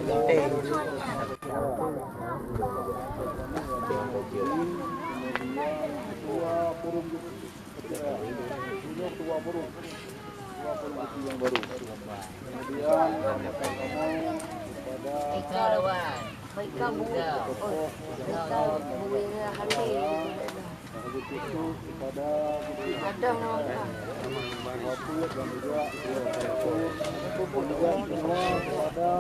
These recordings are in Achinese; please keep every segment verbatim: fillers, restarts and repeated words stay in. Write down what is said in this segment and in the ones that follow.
Kemudian, kepada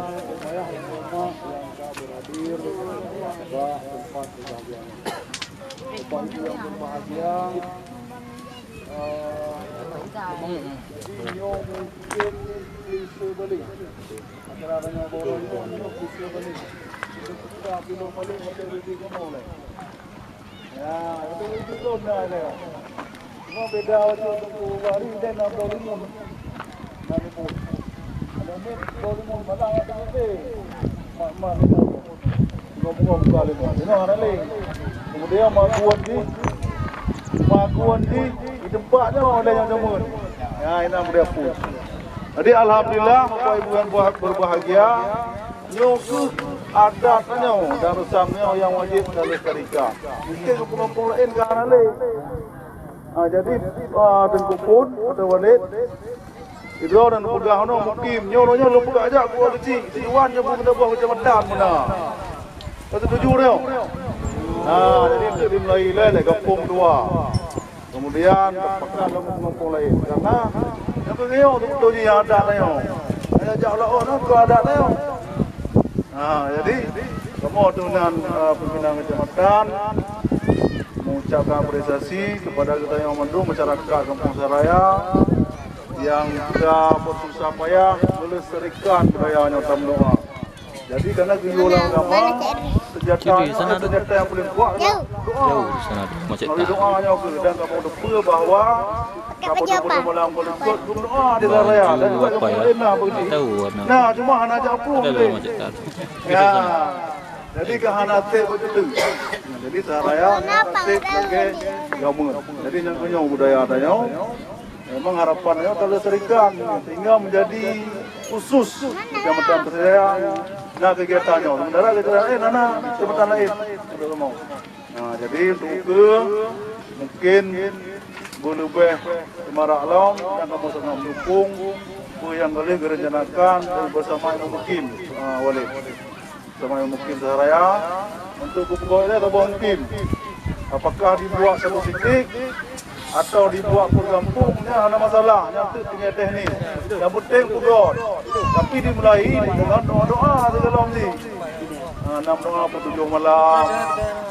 Bapak Ibu yang berbahagia, eh, jadi nyoe mungkin klise balik. Acara nyoe baru nyoe klise balik. Kita belum balik, kita balik ke mana? Ya, itu, itu tu dah ada. Cuma beda waktu tu hari dan nak dua ribu. Nah, ni pun. Ada ni dua ribu malam ada lebih. Mak, mak, lima. Bunga-bunga buka lima. Ini orang lain. Kemudian maguan di, maguan di, di tempat nyoe oleh yang demen. Ya, ini boleh hapus. Jadi, alhamdulillah, Bapak Ibu yang bah-, berbahagia, nyoe kheueh adat nyoe dan reusam nyoe nyang wajéb dilestarikan. Mungkin kampung-kampung laén ka hana lé. Ha, jadi, ah, Teungku Pun, Teungku Walid, sidroe dan peugah nyoe mukim, nyoe, nyoe lôn peugah jak keu ureueng keuchik, si Iwan nyoe bukan buah kecamatan meunan. Ka setuju nyoe? Ha, jadi untuk dimulai lé, lé gampông dua. Kemudian, pakat lom gampông laén. Karena nyang keu nyoe beutôi jih nyang adat nyoe. Hanya jak laôt nyoe keu adat nyoe. Ha, jadi, kamoe tu nan, eh, pimpinan kecamatan mengucapkan apresiasi kepada geutanyoe mandum masyarakat Kampung Seraya yang ka bersusah payah melestarikan budaya nyoe, tameudoa. Jadi, karena geuyue lam agama, senjata nyoe, senjata yang paling kuat adalah doa. Jauh di sana tu, macet. Melalui doa nyoe keuh, dan kamoe teupeue bahwa kamoe teupeue malam kali ikut berdoa di Seraya dan juga kamoe lain lah begitu. Nah, cuma hana jak pulang deh. Ya. Jadi, ka hana tek begitu. Jadi, Seraya nyoe ka tek sebagai gameun. Jadi, nyoe, nyoe budaya tanyoe. Memang harapan nyoe ka lestarikan sehingga menjadi khusus Kecamatan Pasiraya na kegiatan nyoe. Sementara kecamatan lain hana, kecamatan lain. Nah, jadi untuk ukeue mungkin beuleubeh seumarak lom dan kamoe sangat meudukung peue nyang ka lheueh geurencanakan bersama Ibu Mukim, ah, Walid. Sama yang mungkin Seraya untuk geupeugah lé saboh mungkin. Apakah dibuat satu titik atau dibuat per gampông, nyan hana masalah, nyan teuk tinggai teknis. Yang penting peugah. Tapi dimulai dengan doa-doa sigohlom jih. Ha, nam doa peutujoh malam.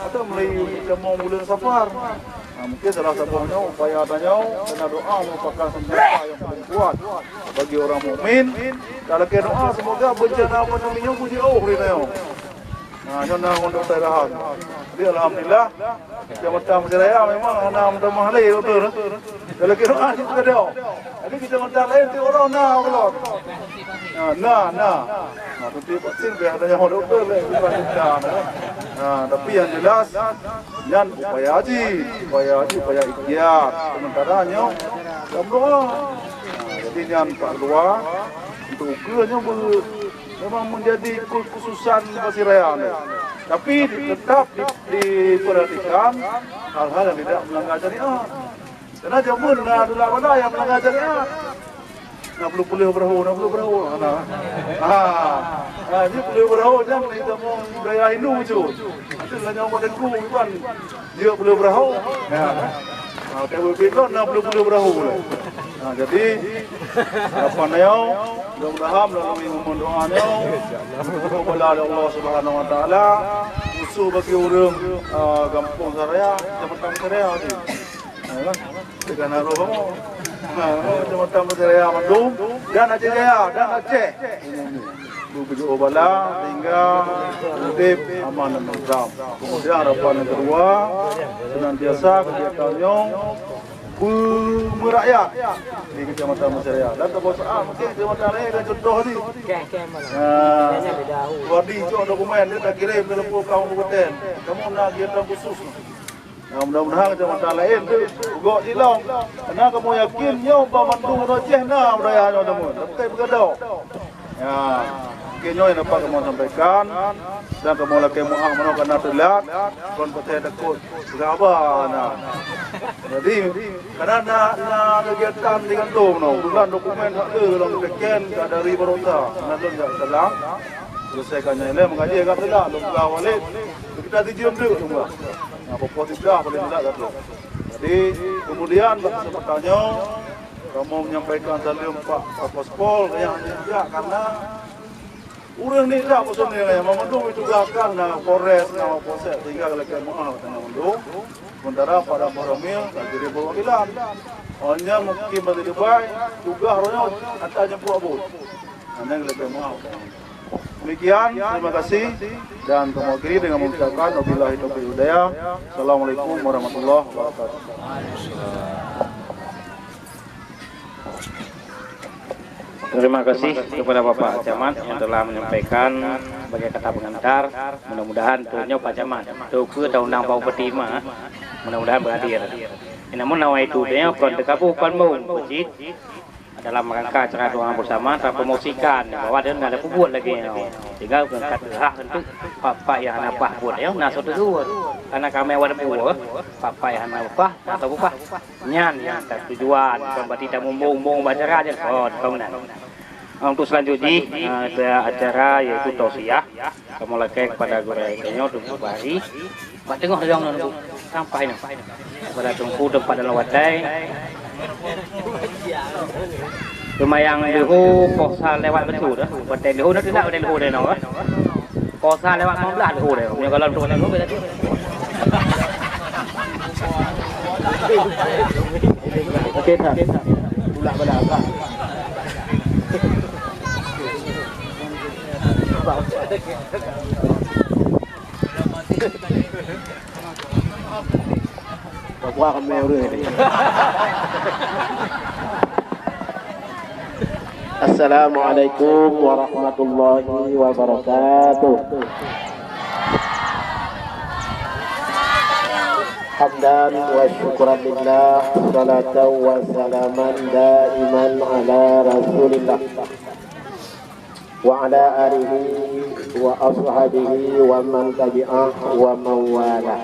Atau mulai tamong buleuen Safar. Ha, mungkin salah saboh nyoe upaya tanyoe, karena doa merupakan senjata yang paling kuat bagi orang mukmin. Talakée doa, semoga bencana pandemi nyoe beujiôh di tanyoe. Ha, nyoe na untuk tahan. Jadi, alhamdulillah, Kecamatan Pasiraya memang hana meutamah lé dokto. Talakée doa cit keudroe. Jadi, kecamatan laén ti uroe na ulôn. Ha, na, na. Nah, tapi vaksin biar ada yang dokto lé, bukan kita, nah. Nah, tapi yang jelas, nyan upaya jih, upaya jih, upaya ikhtiar. Sementara nyoe, dalam doa. Nah, jadi nyan Pak Ketua, untuk ukeue nyoe be-, memang menjadi kekhususan Pasiraya ni. Tapi tetap di-, diperhatikan hal-hal yang tidak melanggar syariat. Karena jameun na tulak bala yang melanggar syariat. Na peuleue-peuleue beurahô, na peuleue beurahô, na. Ha. Ha, jih peuleue beurahô nyan lé kamoe budaya Hindu bacut. Até lanyong bak teungku iban jeuet peuleue beurahô. Ya. Ha, tapi lôn na peuleue-peuleue beurahô lé. Ha, jadi, harapan nyoe, mudah-mudahan melalui mohon doa nyoe, bala dari Allah Subhanahu Wa Taala, khusus bagi ureueng, ah, Gampông Seraya, Kecamatan Seraya tu. Ha, kan? Di Kanaro kamoe. Ha, Kecamatan Seraya mandum dan Aceh Jaya dan Aceh. Beujeuet bala sehingga udép aman dan tentram. Kemudian harapan yang kedua, senantiasa kegiatan nyoe beumerakyat di Kecamatan Pasiraya. Dan teupeu saat mungkin kecamatan lain ada contoh ni. Nah, Wadi cok dokumen dia tak kirim ke Lempu Kaum Kabupaten. Kamu nak kegiatan khusus. Nah, mudah-mudahan kecamatan lain tu gok jilong. Karena kamu yakin nyoe bak mandum Aceh na budaya nyoe teuma. Tapi beugadôh. Ya. Nyoe nyang dapat kamoe sampaikan, dan kamoe lakée meu'ah meunoe kana teulat, kon patéh takot gaba na. Jadi, kana na, na kegiatan di kantô meunoe, bukan dokumen hak lé lom teken ka dari Barosa, na lôn jak salam. Selesai ka nyan lé mengaji agak teulat, lôn peugah walid. Kita dijiem deuk lôn peugah. Nah, pokok tiga paling teulat ka tu. Jadi, kemudian bak kesempatan nyoe, kamoe menyampaikan saleuem Pak Kapolspol nyang jak karena ureuëng nijak personil nyan, mandum ditugaskan na Polres, na Polsek, sehingga lakée meu'ah tanyoe mandum. Sementara pada formil ka jadi perwakilan. Oh nyan mungkin bagi Dubai, tugas roh nyoe ata jemput abot. Hana lakée meu'ah. Demikian, terima kasih dan kamoe akhiri dengan mengucapkan wabillahi taufiq wal hidayah. Assalamualaikum warahmatullahi wabarakatuh. Terima kasih kepada Bapak Camat yang telah menyampaikan sebagai kata pengantar. Mudah-mudahan tu nyoe Pak Camat, tu keu taundang Pak Bupati mah, mudah-mudahan berhadir. Namun nawaitu tu nyoe kon teukabu kon bong peucit dalam rangka acara doa bersama, ta promosikan bahwa dia ada peubuet lagi nyoe. Tinggal ka teuhah untuk Bapak yang hana pah buet nyoe na satu dua. Karena kami awak buet, Bapak yang hana pah, na satu pah. Nyan nyang tatujuan, bukan berarti tamumbong-mumbong bak acara je, kon, kon meunan. Untuk selanjut jih, eh, acara yaitu tausiah. Kamoe lakée kepada gurée tanyoe Teungku Bahri. Bak teungoh lôn nunggu sampah nyoe. Kepada Teungku teumpat dalam watai. Lumayan leuho posa lewat betul dah. Watai leuho dah tidak, watai leuho dah nyoe. Kosa lewat lima belas leuho deh. Punya kalau untuk leuho berarti. Okey, tak. Pula bala apa? Papua kami urus. Assalamualaikum warahmatullahi wabarakatuh. Hamdan wa syukran lillah, salatan wa salaman daiman ala Rasulillah. Wa ala alihi wa ashabihi wa man tabi'ah wa man walah.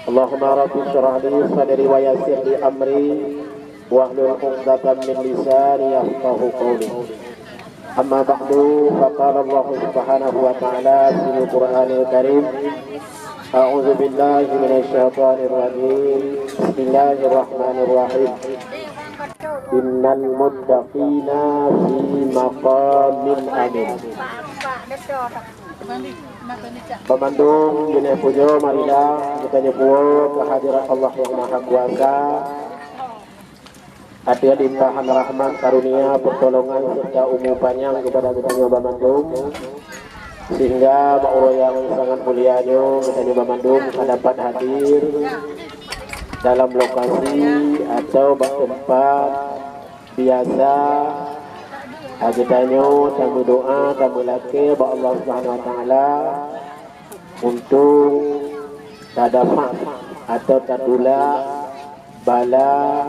Allahumma rabbi syrah li sadri wa yassir li amri wahlul 'uqdatam min lisani yafqahu qawli. Amma ba'du, faqala Allahu subhanahu wa ta'ala fil Qur'anil Karim, a'udzu billahi minasy syaithanir rajim. Bismillahirrahmanirrahim. Innal muttaqina fi maqamin amin. Peumandum binéh pujoe marilah geutanyoe puwoe keuhadirat Allah Nyang Mahakuasa, ateueh limpahan rahmat karunia, peutolongan, serta umu panyang keupada geutanyoe banmandum. Sehingga bak uroe nyang sangat mulia nyoe, geutanyoe banmandum ka dapat hadir dalam lokasi atau bak teumpat biasa, ah, geutanyoe tameudoa, tameulakée bak Allah Subhanahu Wa Taala untuk tadafa atau tatulak bala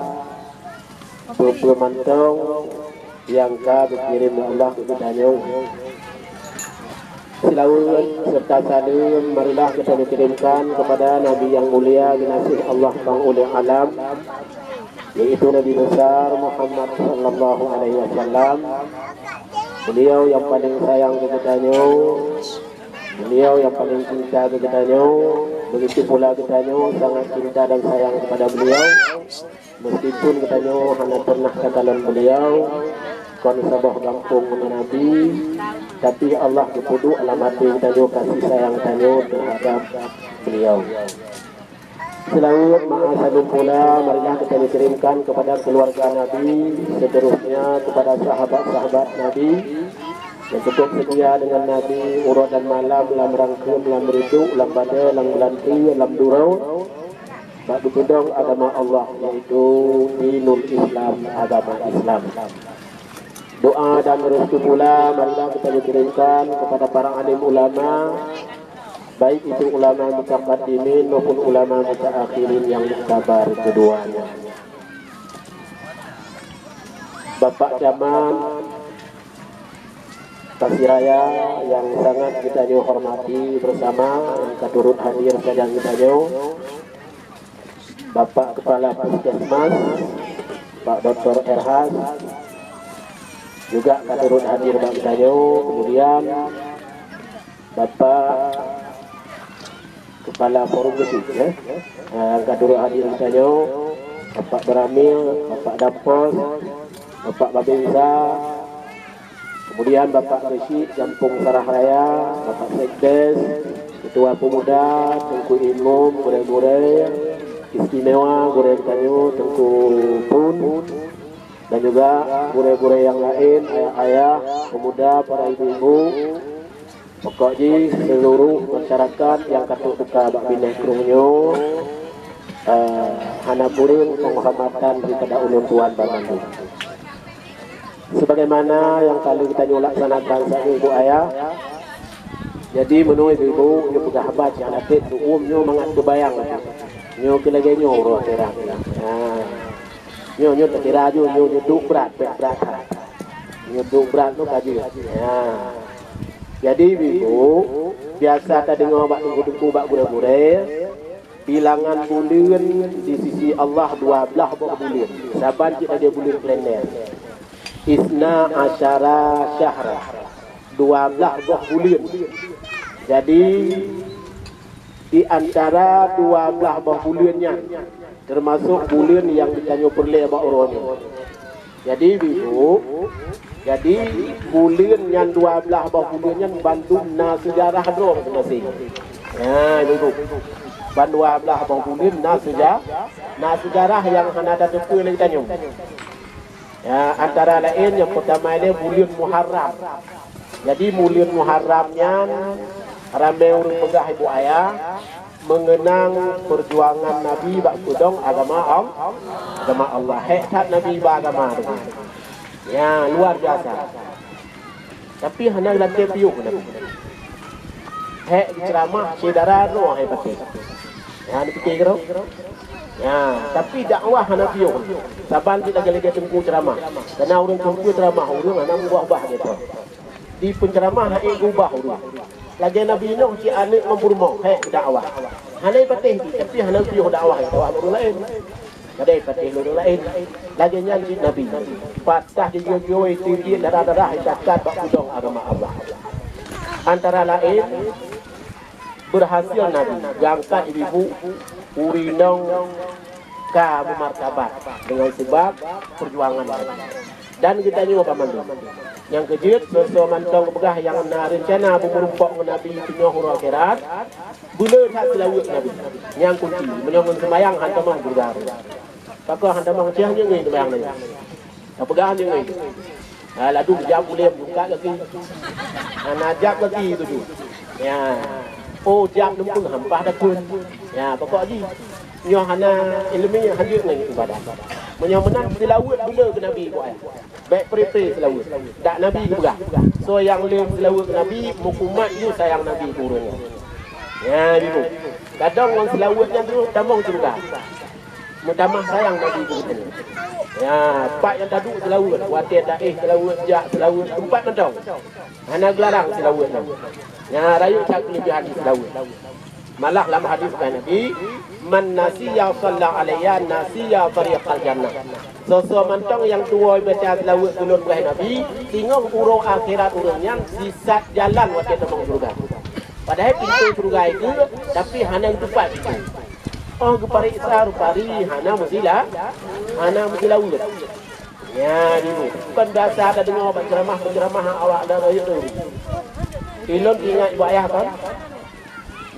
peue-peue mantong nyang ka geukirém lé Allah keu geutanyoe. Seulaweuet serta saleuem marilah geutanyoe kirémkan keupada Nabi nyang mulia geunaséh Allah Panghulu Alam, yaitu Nabi Besar Muhammad sallallahu alaihi wasallam. Beliau nyang paleng sayang keu geutanyoe, beliau nyang paleng cinta keu geutanyoe, begitu pula geutanyoe sangat cinta dan sayang kepada beliau. Meskipun geutanyoe hana pernah takalon beliau, kon saboh gampông ngon Nabi, tapi Allah geupeuduek lam até geutanyoe kasih sayang tanyoe teuhadap beliau. Seulaweuet meu'ah saleuem pula marilah geutanyoe kirémkan keupada keuluwarga Nabi, seuterusnya keupada sahabat-sahabat Nabi, nyang cukup seutia deungon Nabi uroe dan malam lam rangkeum, lam reudôk, lam badée, lam bulan, lam duroe, bak geupeudong agama Allah, yaitu dinul Islam, agama Islam. Doa dan restu pula marilah geutanyoe kirémkan keupada para alim ulama, baik itu ulama mutaqaddimin maupun ulama mutaakhirin nyang muktabar keduanya. Bapak Camat, Siraya yang sangat kita nyoe hormati bersama, yang ka turut hadir sajan kita nyoe, Bapak Kepala Puskesmas, Pak Doktor Erhas, juga ka turut hadir bak kita nyoe, kemudian Bapak Kepala Forum Geuchik, ya. Ah, ka turut hadir geutanyoe, Bapak Beramil, Bapak Dampos, Bapak Babinsa, kemudian Bapak Geuchik Gampông Sarah Raya, Bapak Sekdes, Ketua Pemuda, Teungku Imum, gurée-gurée istimewa, gurée geutanyoe, Teungku Pun, dan juga gurée-gurée nyang laén, ayah-ayah, pemuda, para ibu-ibu, pokok jih seluruh masyarakat nyang ka trok teuka bak binéh krueng nyoe, eh, hana kureueng penghormatan daripada ulôn tuan banmandum. Sebagaimana nyang ka lheueh geutanyoe laksanakan sabe, ibu ayah, jadi meunurot ibu-ibu, nyoe peugah haba nyang até teuuem nyoe mangat teubayang. Nyoe keu lagée nyoe uroe akhirat. Nah, nyoe, nyoe takira ju, nyoe, nyoe duek brat, bék brat that. Nyoe duek brat tu ka jeuet. Nah. Jadi, ibu, biasa tadeungoe bak teungku-teungku, bak gurée-gurée, bilangan buleuen di sisi Allah dua blaih boh buleuen. Saban cit lagée buleuen kalender. Isna asyara syahra. Dua blaih boh buleuen. Jadi, di antara dua blaih boh buleuen nyan, teumasok buleuen nyang geutanyoe peureulée bak uroe nyoe. Jadi, ibu, jadi buleuen nyan, dua blaih boh buleuen nyan bandum na seujarah droe maséng-maséng. Ya, ibu. Ban dua blaih boh buleuen na seuja-, na seujarah nyang hana tateupeue lé geutanyoe. Ya, antara laén nyang peutama ilée buleuen Muharram. Jadi, buleuen Muharram nyan ramé ureuëng peugah, ibu ayah, meungeunang peujuangan Nabi bak peudong agama Al-, agama Allah. Hék that Nabi ba agama tu. Ya, luar biasa. Tapi hana lakée piôh Nabi. Hék geuceuramah syedara droe hai patéh. Ya, neupiké keudroe. Ya, tapi dakwah hana piôh. Saban cit lagée-lagée teungku ceuramah. Karena ureuëng teungku ceuramah, ureuëng hana meuubah-ubah geutanyoe. Di peuceuramah hana geuubah ureuëng. Lagée Nabi Nuh cit aneuëk ngon peurumoh, hék dakwah. Hana patéh jih, tapi hana piôh dakwah, dakwah ureuëng laén. Kadai patéh lôn laén. Lagée nyan cit Nabi. Patah jigiui-giui tieb-tieb darah-darah, icakat bak peudong agama Allah. Antara laén, beurhasil Nabi geuangkat ibu-ibu ureuëng inong ka meumartabat deungon sabab peujuangan Nabi. Dan geutanyoe banmandum. Nyang keujeuet, soe-soe mantong geupeugah nyang na reuncana beumeurumpok ngon Nabi teungoh uroe akhirat, beuleu that seulaweuet Nabi. Nyang kunci, meunyoe ngon seumayang han tamong syeuruga. Pakon han tamong, cit nyoe ngon seumayang lagée. Tapeugah nyoe ngon. Ha, ladum jam ulée buka gaki. Ha, na jam gaki tu tu. Ya. Oh, jam leumpeng hampah dakun. Ya, pokok jih. Nyoe hana ileumi, hanjeuet ngon ibadat. Meunyoe meunan, seulaweuet beuleu keu Nabi buet. Bék pri-pri seulaweuet. Dak Nabi geupeugah, "Soe nyang lé seulaweuet Nabi, meukumat yue sayang Nabi keu ureuëng nyan." Nyan, ibu. Gadong ngon seulaweuet nyan tu tamong syeuruga. Meutamah sayang Nabi keu geutanyoe. Ya, pat nyang taduek seulaweuet, watée taéh seulaweuet, jak seulaweuet, teumpat mantong. Hana geularang seulaweuet nyan. Nyan rayeuk that keuleubihan di seulaweuet. Malah lam hadis kheun Nabi, "Man nasiya shalla alayya nasiya tariqal jannah." Soe-soe mantong nyang tuwoe baca seulaweuet keu lôn, kheun Nabi, singoh uroe akhirat ureuëng nyan sisat jalan watée tamong syeuruga. Padahai pintoe syeuruga itu, tapi hana geutupat pintoe. Oh, geupareksa rupari hana meusila-, hana meuseulaweuet. Nyan, ibu, kon biasa tadeungoe bak ceuramah-ceuramah awak dan rayeuk tu. Ilôn ingat ibu ayah kan?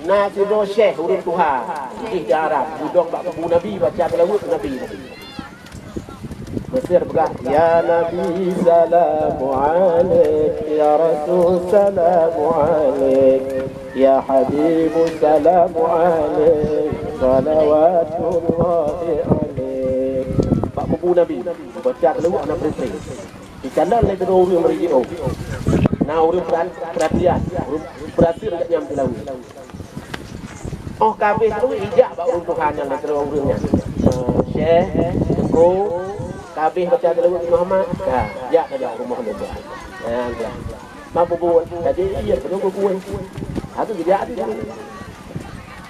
Na sidroe syekh ureuëng tuha, jih di Arab, geudong bak kubu Nabi, baca seulaweuet keu Nabi. Meusé peugah, "Ya Nabi, salamu alaik, ya Rasul, salamu alaik, ya Habibu, salamu alaik, salawatullahi alaik." Bak kubu Nabi, baca seulaweuet hana berhenti. Dikalon lé sidroe ureuëng meureujiôh. Na ureuëng peura-, peuratian, ureuëng peuratian geuh nyang seulaweuet. Oh, ka habéh seulaweuet, ijak bak ureuëng tuha nyan lé sidroe ureuëng nyan. Eh, Syekh, Teungku, ka habéh baca seulaweuet Muhammad? Ka, jak tajak rumoh lôn tuha. Nyan, jak. Ma bubut, jadi iya beutôi keu kueh. Aku geujak di dalam.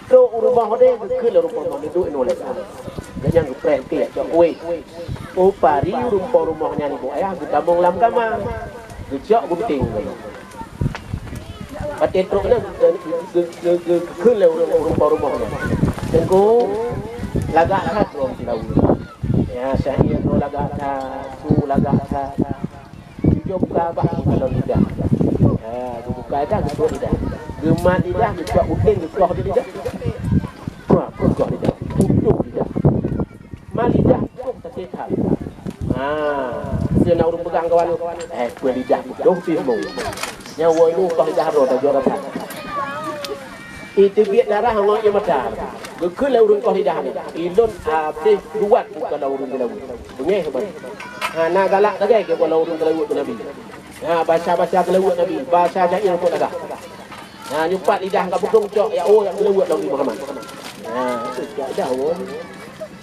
Trok u rumoh deh, geukheun lé rumoh, duek inoe lé. Gobnyan geupreh keu cok kueh. Oh, pari rumpok rumoh nyan ibu ayah geutamong lam kama. Geucok gunting. Watèe trok nyan, geu-, geu-, geu-, geukheun lé ureueng rumpok rumoh nyan. Teungku, lagak that droe silaweuet. Ya, syair droe lagak that, su lagak that. Tujoh buka bah buka lom lidah. Ha, geubuka lidah, geututup lidah. Geumat lidah, geucok gunting, geukoh di lidah. Ha, geukoh lidah. Tutup lidah. Ma lidah, tutup sakét that. Ha, seuna ureueng peugah kawan, eh, peue lidah beudôh pih mo. Nyawa nyoe koh lidah droe, tajak rasa. Iteubiet darah ngon ié mata. Geukheun lé ureueng koh lidah nyan, "Ilôn habéh ruwat buka lom ureueng geulaweuet." Beungéh ban. Hana galak lagèe geubloe ureueng geulaweuet keu Nabi. Ha, baca-baca geulaweuet Nabi, baca syair untuk lagak. Ha, nyoe pat lidah ka beudong cok, ya, oh, nyang geulaweuet lom Nabi Muhammad. Ha, cok lidah, oh.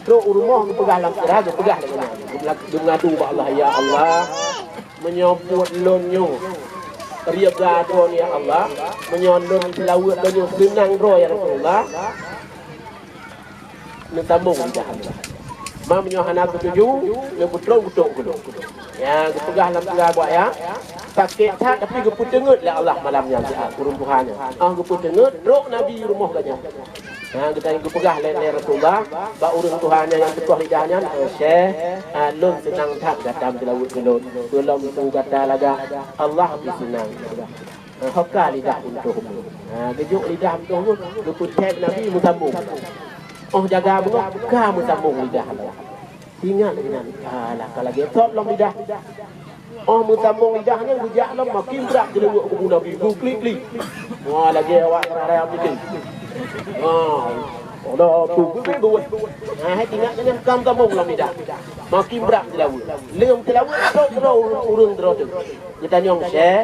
Trok u rumoh geupeugah lam sira, geupeugah lagèe nyan. Geungadu bak Allah, "Ya Allah, meunyoe buet lôn nyoe rieb gadon, ya Allah, meunyoe lôn seulaweuet lôn nyoe seunang droe, ya Rasulullah, neusambong lidah lôn. Ma meunyoe hana seutuju, neupeutrok kutok keu lôn." Ya, geupeugah lam sira buet nyan, sakét that, tapi geupeuteungeut lé Allah malam nyan, ya, ureueng tuha nyan. Ah, geupeuteungeut, trok Nabi rumoh gobnyan. Ha, geutanyoe geupeugah lé, lé Rasulullah bak ureueng tuha nyan nyang teukoh lidah nyan, "Eh, Syekh, ah, lôn seunang that gata meuseulaweuet keu lôn. Peulom su gata lagak, Allah pih seunang." Eh, hoka lidah untôh. Ha, geujok lidah untôh, geupeuthèe Nabi meusambong. Oh, jaga beungoh, ka meusambong lidah. Ingat lagèe nyan, alah, ka lagèe sot lom lidah. Oh, meusambong lidah nyan geujak lom, makin brat geulaweuet kubu Nabi, geuklik-klik. Wah, lagèe awak raya putih. Wah, udah tu, geuklik-klik. Nah, hai ingat nyan, ka meusambong lom lidah. Makin brat geulaweuet. Lheueh geulaweuet, trok keudroe ureueng, ureueng keudroe teuh. Geutanyong, "Syekh,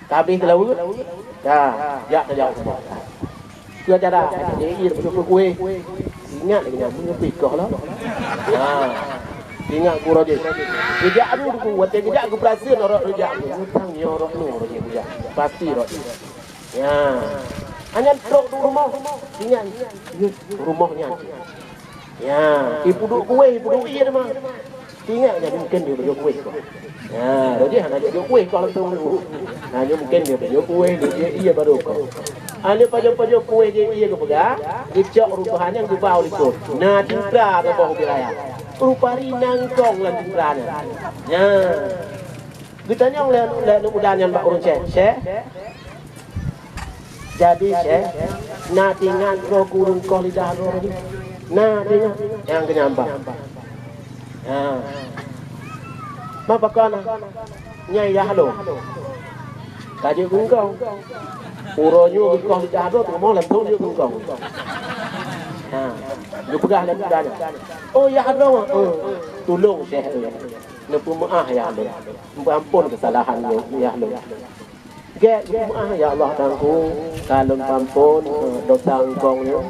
ka habéh geulaweuet?" "Ka, jak tajak u rumoh." Keu acara, jadi iya beutôi kueh. Ingat lagèe nyan, meunyoe pih koh lah. Ha. Ingat guru jih. Geujak adu, watèe geujak geupeurasai rot geujak. Utang nyoe rot nyoe rot jih geujak. Pasti rot. Ya. Hana trok di rumoh. Ingat, rumoh nyan. Ya, ipeuduek kueh, ipeuduek ié teuma. Ingat nyan mungken dia pajoh kueh kah. Ya, roh jih hana jok kueh kah langsung dulu. Ha, nyoe mungken dia pajoh kueh, dia jok ié baru kah. Hana pajoh-pajoh kueh jok ié geupeugah, geucok rupa nyan geuba u likot. Na cintra geuboh ubit raya. Rupa rinang kong lam cintra nyan. Ya. Geutanyong lé, lé aneuk muda nyan bak ureueng syèh, "Syèh, jadi syèh, na teuingat droe keu ureueng koh lidah droe nyoe? Na teuingat?" Nyang keu nyan ba. Ha. Ma pakon na? Nyan yah lôn. Ka jeuet keu eungkong. Uroe nyoe geukoh lidah droe, teurimong langsong jeuet keu eungkong. Ha. Geupeugah lé aneuk muda nyan, "Oh, yah droe, eh, tulông syèh, eh. Neupeumeu'ah yah lôn. Neupeuampôn keusalahan nyoe, yah lôn." Gèt, "Meu'ah, ya Allah, Tuhanku, ka lôn peuampôn, eh, dosa eungkong nyoe.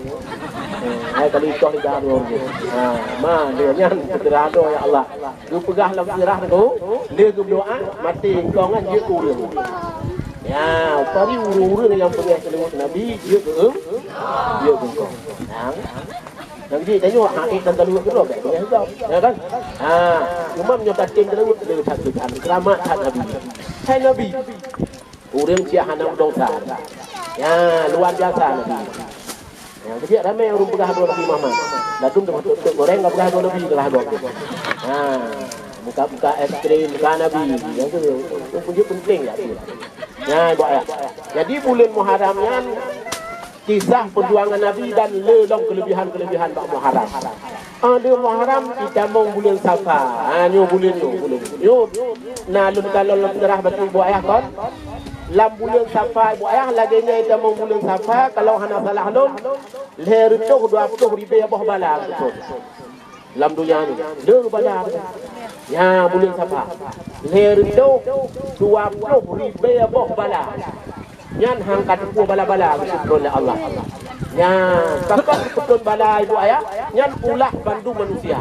Eh, hai ka lôn itoh lidah droe nyoe." Ha, ma, lheueh nyan teuseurah droe, ya Allah. Geupeugah lam seurah tu, lheueh geubloe, maté eungkong nyan jeuet keu ureueng. Ya, pari ureueng-ureueng nyang peugah keu Nabi, jeuet keu, jeuet keu eungkong. Nyan. Nyan jih tanyoe, ha, eh, dan taluet keudroe, bèk peugah eungkong. Ya kan? Ha, cuma meunyoe tatem taluet, le that keu keramat that Nabi. Hai Nabi. Ureueng siat hana meudosa. Ya, luar biasa Nabi. Ya, keubiet ramé ureueng peugah droe Nabi Muhammad. Ladôm teupeu-teupeu goreng ka peugah droe Nabi, peugah droe. Ha, buka-buka es krim, buka Nabi. Yang tu, tu pun penting ya. Ya, buat ya. Jadi buleuen Muharram nyan kisah peujuangan Nabi dan le lom keulebihan-keulebihan bak Muharram. Ah, di Muharram itamong buleuen Safa. Ha, nyoe buleuen nyoe, buleuen nyoe. Na lôn kalon lam sejarah bacut buet ayah kon. Lam buleuen Safa buet ayah lagèe nyan itamong buleuen Safa, kalau hana salah lôn, lhèe reutôh dua ploh ribèe boh bala beutôi. Lam donya nyoe, le bala beutôi. Ya, buleuen Safa. Lhèe reutôh dua ploh ribèe boh bala. Nyan han ka teupeu bala-bala geuseutron lé Allah. Nyan, pakon geuseutron bala ibu ayah, nyan ulah bandum manusia.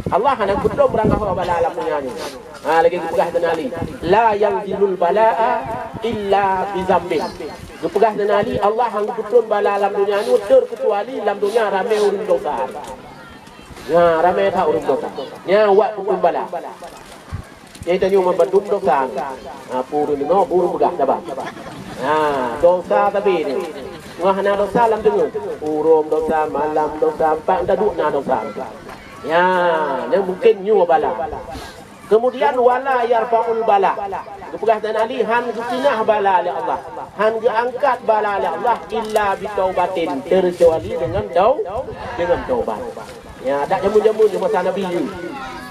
Allah hana geupeutron beurangkaho bala lam donya nyoe. Ha, lagèe geupeugah Saidina Ali, "La yanzilul bala'a illa bizambin." Geupeugah Saidina Ali, Allah hana geupeutron bala lam donya nyoe terkecuali lam donya ramè ureueng dosa. Nyan, ramè that ureueng dosa. Nyan wak peutrön bala. Nyan tanyoe mandum dosa. Ha, peue ureueng deungoe, peue ureueng peugah, saban. Ha, dosa sabe nyoe. Ngon hana dosa lam teungoh. Uroe dosa, malam dosa, pat taduek na dosa. Nyan, nyan mungken nyoe bala. Kemudian, "Wala yarfa'ul bala." Geupeugah Saidina Ali, han geupinah bala lé Allah. Han geuangkat bala lé Allah illa bitaubatin, terkecuali dengan tau-, dengan taubat. Ya, dak jameun-jameun di masa Nabi nyoe.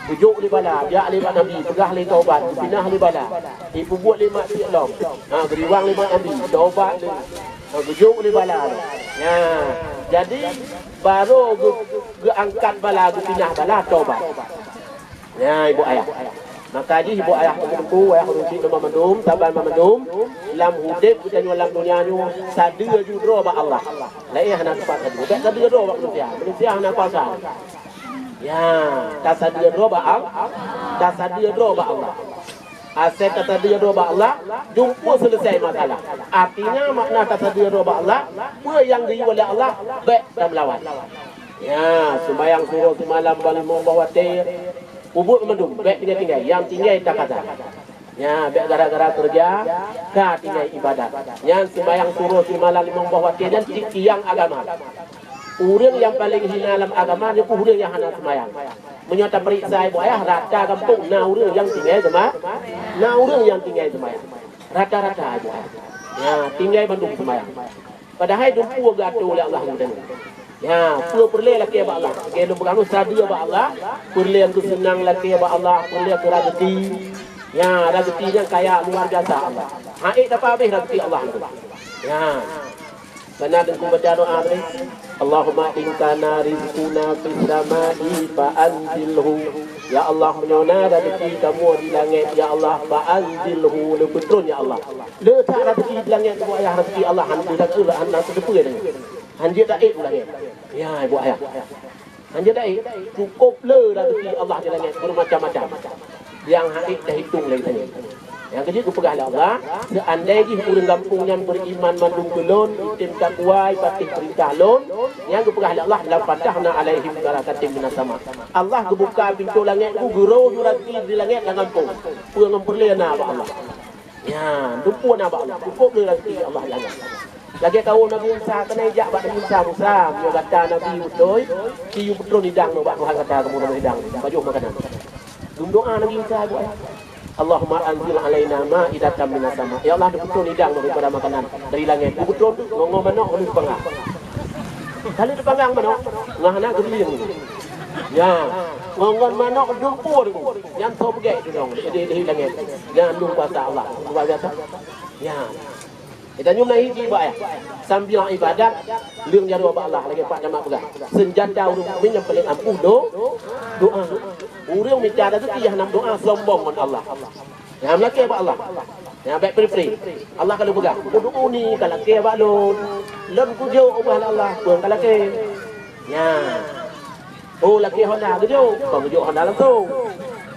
Geujok lé bala, jak lé bak Nabi, peugah lé taubat, geupinah lé bala. Ipeubuet lé maksiat lom. Ha, geuriwang lé bak Nabi, taubat lé. Ha, geujok lé bala. Ya, jadi baru geu-, geuangkat bala, geupinah bala, taubat. Nyan, ibu ayah. Maka jih ibu ayah, teungku, ayah ureueng syiek, teuma mandum, saban mandum, lam udép geutanyoe lam donya nyoe, sadeue ju droe bak Allah. Laén hana teumpat sadeue. Bèk sadeue droe bak manusia. Manusia hana kuasa. Ya, tasadeue droe bak Al-, tasadeue droe bak Allah. Asai tasadeue droe bak Allah, jumpa selesai masalah. Artinya, makna tasadeue droe bak Allah, peue nyang geuyue lé Allah, bèk tameulawan. Ya, seumayang suroh simalam bak limong boh watèe. Peubuet mandum, bèk tinggai-tinggai. Nyang tinggai takasa. Ya, bèk gara-gara keureuja, ka tinggai ibadat. Nyan seumayang suroh simalam limong boh watèe nyan cit tiang agama. Ureueng nyang paleng hina lam agama nyoe keuh ureueng nyang hana seumayang. Meunyoe tapeuriksa ibu ayah, rata gampông na ureueng nyang tinggai seuma-, na ureueng nyang tinggai seumayang. Rata-rata ibu ayah. Ya, tinggai bandum seumayang. Padahai dumpeue geuatoe lé Allah geutanyoe. Ya, peue peureulèe lakèe bak Allah. Lagèe lôn peugah nyoe, sadeue bak Allah, peureulèe keuseunang lakèe bak Allah, peureulèe keu raseuki. Ya, raseuki nyan kaya luar biasa Allah. Hana ék tapeuhabéh raseuki Allah nyan. Ya. Karena Teungku baca doa tadi, "Allahumma in kana rizquna fis sama'i fa anzilhu." Ya Allah, meunyoe na raseuki kamoe di langèt, ya Allah, fa anzilhu, neupeutron ya Allah. Le that raseuki di langèt, ibu ayah, raseuki Allah han teudeungoe, han teudeungoe. Han jeuet taék u langèt. Ya, ibu ayah. Han jeuet taék, cukôp le raseuki Allah di langèt, bermacam-macam. Nyang han ék teuhitong lé geutanyoe. Nyang keujeuet geupeugah lé Allah, "Seuandai jih ureueng gampông nyan beriman mandum keu Lôn, item takwa, ipatéh peurintah Lôn," nyang geupeugah lé Allah, "La fatahna alaihim barakatim minas sama." Allah geubuka pintoe langèt, geuroh ju raseuki di langèt lam gampông. Peue ngon peureulèe na bak Allah. Nyan, dumpeue na bak Allah. Cukôp le raseuki Allah jaga. Lagèe kawôm Nabi Musa, keuneuk jak bak Nabi Musa, "Musa, meunyoe gata nabi beutôi, ci yue peutron idang nyoe bak Tuhan gata, kamoe dalam idang, pajoh makanan." Geumeudoa Nabi Musa, ibu ayah. "Allahumma anzil alaina ma'idatan minas sama." Ya Allah, neupeutron idang nyoe daripada makanan dari langèt. Geupeutron tu, ngon-ngon manok, ngon teupanggang. Ka lheueh teupanggang manok, ngon hana geulieng. Ya, ngon-ngon manok dumpeue tu. Nyan soe peugèt tu dong, di, di langèt. Nyan luar biasa Allah, luar biasa. Ya. Geutanyoe meunan hiji bak, ya. Sambil ibadat, lheueh jaroe bak Allah, lagèe Pak Camat peugah. Seunjata ureueng mukmin nyang paleng ampuh do-, doa. Ureueng mita raseuki hana doa, sombong ngon Allah. Nyan meulakèe bak Allah. Nyan bèk pri-pri. Allah ka lheueh peugah, "Ud'uni," ka lakèe bak Lôn. Lôn kujok ubak Allah, peue ka lakèe. Nyan. Oh, lakèe Honda geujok, kon geujok Honda langsung.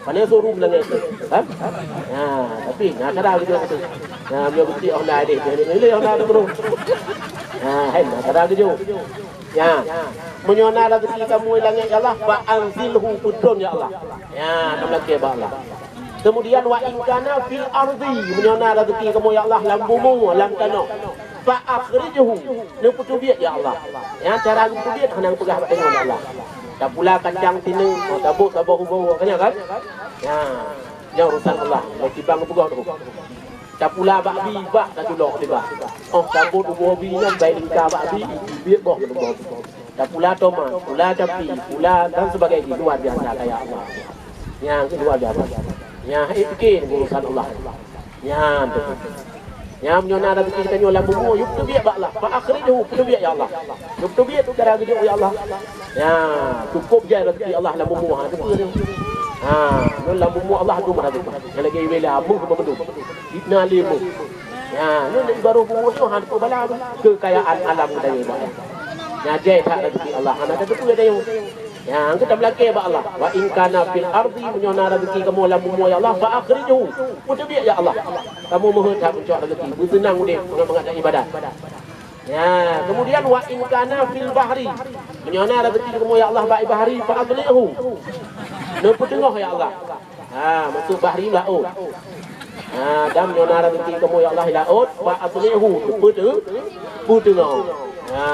Pane showroom langèt tu, kan? Ha, tapi na cara geujok tu. Ha, meunyoe beutiek Honda deh, dia milih Honda tu terus. Ha, hai na cara geujok. Ya. Meunyoe na raseuki kamoe langèt, ya Allah, fa anzilhu, peutron, ya Allah. Ya, kamoe lakèe bak Allah. Kemudian, wa in kana fil ardi, meunyoe na raseuki kamoe, ya Allah, lam bumoe, lam tanoh, fa akhrijhu, neupeuteubiet, ya Allah. Ya, cara geupeuteubiet hana geupeugah bak tanyoe, ya Allah. Tapula kacang sineuk, oh, tabôh, tabôh u goe, kan, ya kan? Ya, nyan urusan Allah. Lôn cibang geupeugah tu. Tapula bak bi, bak taculok tibak. Oh, tabôh u goe bi nyan, bèk lingka bak bi, biet boh keuneuk boh. Tapula tomat, pula capi, pula dan sebagainya, luar biasa kaya Allah. Nyan luar biasa. Nyan, eh, pike urusan Allah. Nyan tu. Nyan meunyoe na raseuki tanyoe lam bumoe, yue peuteubiet bak Allah. Fa akhrijhu, peuteubiet ya Allah. Yue peuteubiet tu cara geujok ya Allah. Nyan, cukôp jai raseuki Allah lam bumoe, ha, tu peue tu. Ha, nyoe lam bumoe Allah tu raseuki. Nyang lagèe iwela, meuh mandum. Fitnah lé meuh. Nyan, nyoe di baroh bumoe tu, ha, tu bala tu. Kekayaan alam geutanyoe, ibu ayah. Nyan jai that raseuki Allah, hana tateupeue tanyoe. Ya, kita meulakée bak Allah. "Wa in kana fil ardi," meunyoe na rezeki kamoe lam bumoe ya Allah, "fa akhrijhu," peuteubiet ya Allah. Kamoe meuheuet that meucok rezeki, beuseunang udeb mangat-mangat ibadat. Ya, kemudian, "Wa in kana fil bahri," meunyoe na rezeki kamoe ya Allah bak bahri, "fa athli'hu," neupeuteungoh ya Allah. Ha, maksud bahri laôt. Ha, dan meunyoe na rezeki kamoe ya Allah laôt, "fa athli'hu," neupeuteungoh. Ha.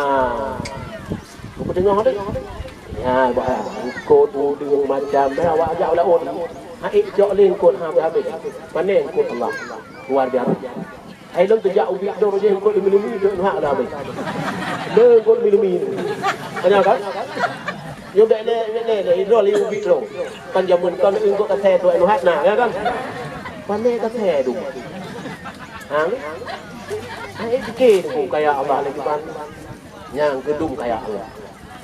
Neupeuteungoh deh. Ya, bah, eungkôt, udeueng macam, ya, awak jak u laôt. Ha, ék cok lé eungkôt, ha, habéh-habéh. Pané eungkôt Allah. Luar biasa. Hai lôn teujak ubit dong, jih eungkôt limi-limi, dok nuhak dah habéh. Lé eungkôt limi-limi. Tanya kan? Nyoe bèk lé, bèk lé, lé, idroe lé ubit dong. Kan jameun kan eungkôt kasée tu nuhak na, ya kan? Pané kasée tu. Ha? Ha, ék pike tu kaya Allah lagi ban. Nyang keudum kaya Allah.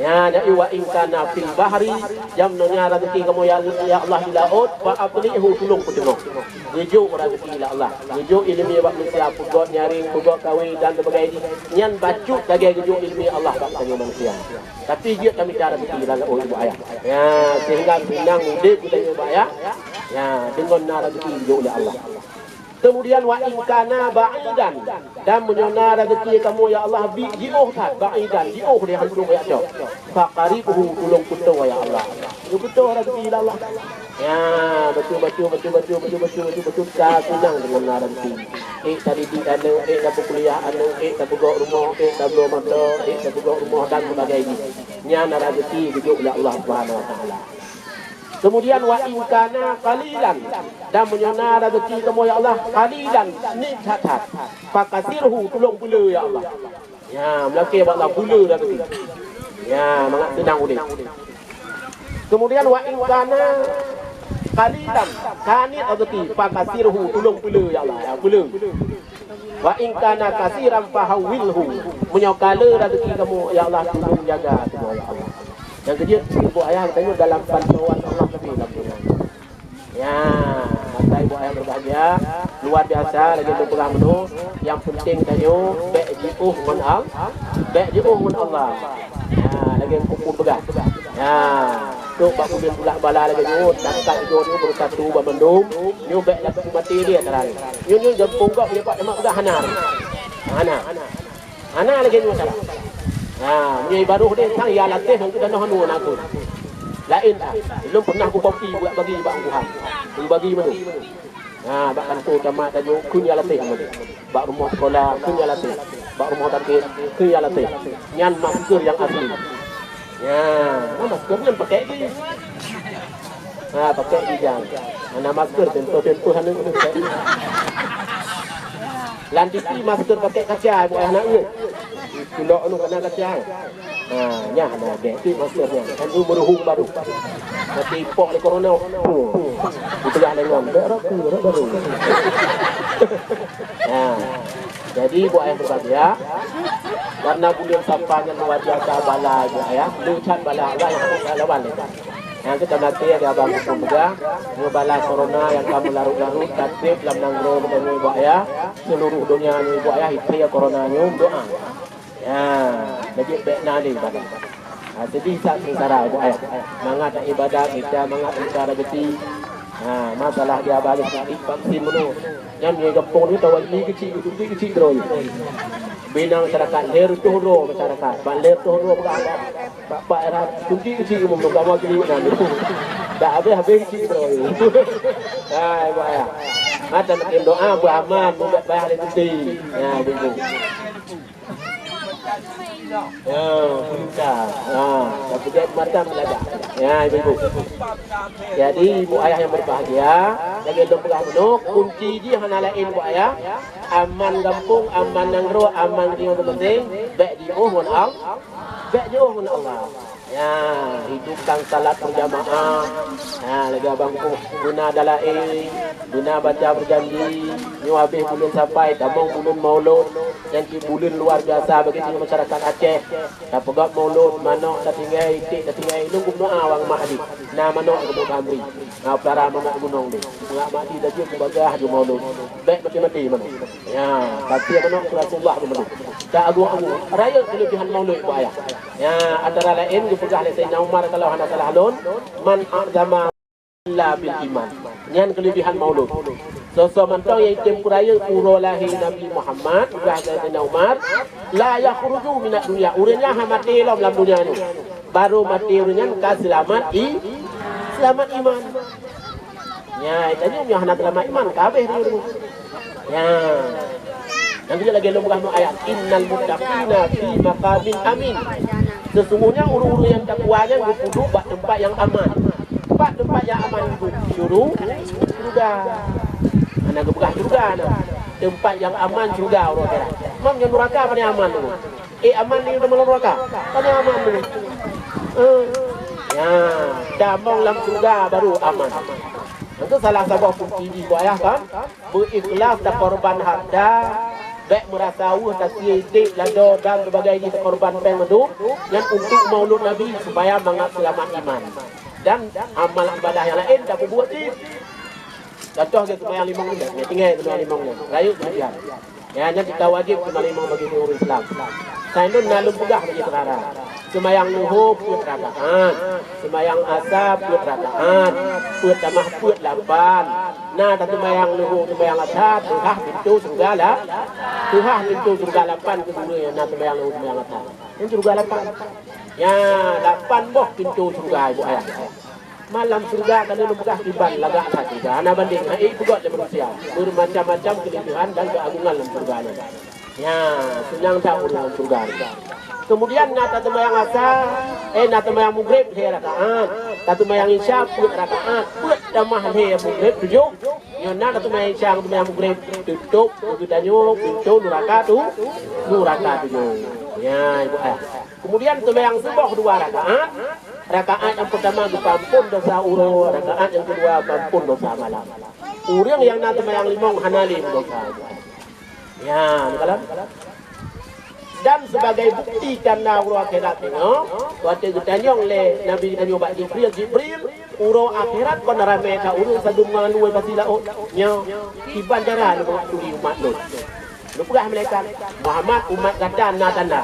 Ya, jadi, "Wa in kana fil bahri," jam nyoe na rezeki kamoe ya, ya Allah di laôt, "fa athli'hu," tulông peuteungoh. Geujok rezeki lé Allah. Geujok ileumèe bak manusia, peugöt nyaring, peugöt kawé dan sebagainya. Nyan bacut lagèe geujok ileumèe Allah bak tanyoe manusia. Tapi jeuet tamita rezeki lam laôt, ibu ayah. Ya, sehingga seunang udép geutanyoe, ibu ayah. Ya, deungon na rezeki geujok lé Allah. Kemudian, "Wa in kana ba'idan," dan meunyoe na rezeki kamoe ya Allah bi jiôh that, ba'idan, jiôh di hantom jak cok, "fa qaribhu," tulông peutoe ya Allah. Geupeutoe rezeki lé Allah. Ya, beutôi, beutôi, beutôi, ka seunang deungon na rezeki. Ék tadidik aneuk, ék tapeukuliah aneuk, ék tapeugöt rumoh, ék tabloe moto, ék tapeugöt rumoh dan sebagainya. Nyan na rezeki geujok lé Allah Subhanahu Wa Taala. Kemudian, "Wa in kana qalilan," dan meunyoe na rezeki kamoe ya Allah, qalilan, niet that-that, "fa katsirhu," tulông peule ya Allah. Ya, meulakèe bak Allah peule rezeki. Ya, mangat seunang udép. Kemudian, "Wa in kana qalilan," ka niet rezeki, "fa katsirhu," tulông peule ya Allah. Ya, peule. "Wa in kana katsiran fahawwilhu," meunyoe ka le rezeki kamoe ya Allah, tulông jaga kamoe ya Allah. Nyang keujeuet, ibu ayah, tanyoe dalam pantauan Allah tapi lam dunia. Ya, maka ibu ayah berbahagia, luar biasa lagèe lôn peugah meunyoe, nyang penting tanyoe bèk jiôh ngon Al-, bèk jiôh ngon Allah. Ya, lagèe Teungku peugah. Ya, trok bak buleuen bulak bala lagèe nyoe, zakat nyoe, nyoe beusatu bak mandum, nyoe bèk laju maté dia tarang. Nyoe, nyoe gampông gob nyoe pat teuma peugah hana. Hana. Hana lagèe nyoe cara. Ha, meunyoe baroh deh sang ya latih ngon tanoh anu na aku. Laén ah. Belum pernah ku kopi buat bagi bak Tuhan. Ku bagi menu. Ha, bak kantor camat tanyoe kheun ya latih menu. Bak rumoh sekolah kheun ya latih. Bak rumoh sakit kheun ya latih. Nyan masker nyang asli. Ya, nah, masker nyan pakai di. Ha, pakai di jang. Mana masker tempoh-tempoh anu ni. Lam T V masker pakai kaca, bukan anak ni. Kulok anu kena kaca. Ha, nyah dah dek tu masker nyan. Kan tu beruhung baru. Tapi pok di corona. Oh. Itu dah lengan. Dak ratu, dak baru. Ha. Jadi, ibu ayah berbahagia, karena buleuen Safar nyan luar biasa bala, ibu ayah, le that bala Allah nyang hana lawan lé. Nyang kita maté di abang hukum peugah, nyoe bala corona nyang ka meularot-larot, ka trép lam nanggroe geutanyoe, ibu ayah, seluruh donya nyoe, ibu ayah, ikhtiar corona nyoe, doa. Ya, lagèe bèk na lé ibadat. Ha, seudeh that seungsara, ibu ayah. Mangat ibadat, mita mangat mita rezeki. Ha, masalah dia bagi suntik vaksin meunoe. Nyan di gampông ni tawa ni keuchik, suntik keuchik droe. Bina masyarakat, lhèe reutôh droe masyarakat. Ban lhèe reutôh droe peugah bak, bak, bak era suntik keuchik umum gawa keulik nan. Dak habéh-habéh keuchik droe. Hai, ibu ayah. Mata nak doa, beuaman, mudah payah lé suntik. Ya, begitu. Ya, peurintah. Ha, tapi dia macam lagak. Ya, ibu-ibu. Jadi, ibu ayah yang berbahagia, lagèe lôn peugah meunoe, kunci jih hana laén, ibu ayah. Aman gampông, aman nanggroe, aman nyoe teumasé, bèk jiôh ngon Al-, bèk jiôh ngon Allah. Ya, hidupkan salat berjamaah. Ya, lagèe abang Kuh, beuna dalaé, beuna baca berjanji. Nyoe habéh buleuen Safar, tamong buleuen Maulud. Nyan cit buleuen luar biasa bagi tanyoe masyarakat Aceh. Tapeugöt Maulud, manok tatinggai, iték tatinggai. Lôn geudoa awak mak jih. Na manok geuboh bri. Na pelara manok gunong deh. Peugah mak jih, dah jeuet kubagaih laju Maulud. Bèk maté-maté manok. Ya, tapi manok Rasulullah geumeulud. Tak agung-agung. Rayeuk keulebihan Maulud, ibu ayah. Ya, antara laén Peugah lé Saidina Umar kalau hana salah lôn, "Man a'zama illa bil iman." Nyan keulebihan Maulud. Soe-soe mantong nyang item peurayeuk uroe lahé Nabi Muhammad, peugah Saidina Umar, "La yakhruju minad dunya." Ureuëng nyan hana maté lom lam dunia nyoe. Barô maté ureuëng nyan ka seulamat i-, seulamat iman. Nyan, tanyoe nyang hana seulamat iman, ka habéh dia tu. Nyan. Nyang keujeuet lagée lôn peugah ayat, "Innal muttaqina fi maqamin amin." Sesungguhnya ureuëng-ureuëng nyang takwa nyan geupeuduek bak teumpat nyang aman. Bak teumpat nyang aman itu syuru-, syurga. Hana geupeugah syurga na. Teumpat nyang aman syurga uroe akhirat. Memang nyoe nuraka pane aman tu. Eh, aman di dalam neraka. Pane aman tu. Eh. Ya, tamong lam syurga baru aman. Itu salah saboh bukti di buayah kan. Beuikhlas takorban harta, bék meurasa weueh tasie idék, ladoe dan sebagainya takorban péng mandum, nyan untuk Maulud Nabi supaya mangat seulamat iman. Dan amal ibadah nyang laén tapeubuet cit. Contoh geuh seumayang limong nyan, nyan tinggai seumayang limong nyan, rayeuk keulebihan. Nyan, nyan kita wajéb seumayang limong bagi ureuëng Islam. Sai lôn na lôn peugah bagi saudara. Seumayang luho peuet rakaat, seumayang asa peuet rakaat, peuet tamah peuet lapan. Na taseumayang luho, seumayang asa, teuhah pintoe syeuruga la-, teuhah pintoe syeuruga lapan keu ureuëng nyang na seumayang luho, seumayang asa. Nyan syeuruga lapan. Nya, lapan boh pintoe syeuruga, ibu ayah. Malam syeuruga ka lôn peugah kiban lagak that syeuruga, hana bandéng, hai peugöt lé manusia. Bermacam-macam keulebihan dan keuagungan lam syeuruga nyan. Ya, seunang that ureuëng lam syeuruga nyan. Kemudian na taseumayang asa, eh, na taseumayang Maghrib lhée rakaat, taseumayang Isya peuet rakaat, peuet tamah lhée Maghrib tujoh. Nyoe na taseumayang Isya ngon taseumayang Maghrib, tutôp geutanyoe pintoe nuraka tu, nuraka tujoh. Ya, ibu ayah. Kemudian seumayang suboh dua rakaat, rakaat nyang peurtama geupeuampon desya uroe, rakaat nyang keudua peuampon desya malam. Ureuëng nyang na seumayang limong hana lé meudosa. Ya, neukalon. Dan sebagai bukti tanda uroe akhirat nyoe, watée geutanyong lé Nabi geutanyoe bak Jibril, "Jibril, uroe akhirat kon ramé that ureuëng sadum ngon luwée pasi laôt?" Nyoe, "Kiban cara lôn tuli umat lôn?" Lôn peugah malaikat, "Muhammad, umat gata na tanda.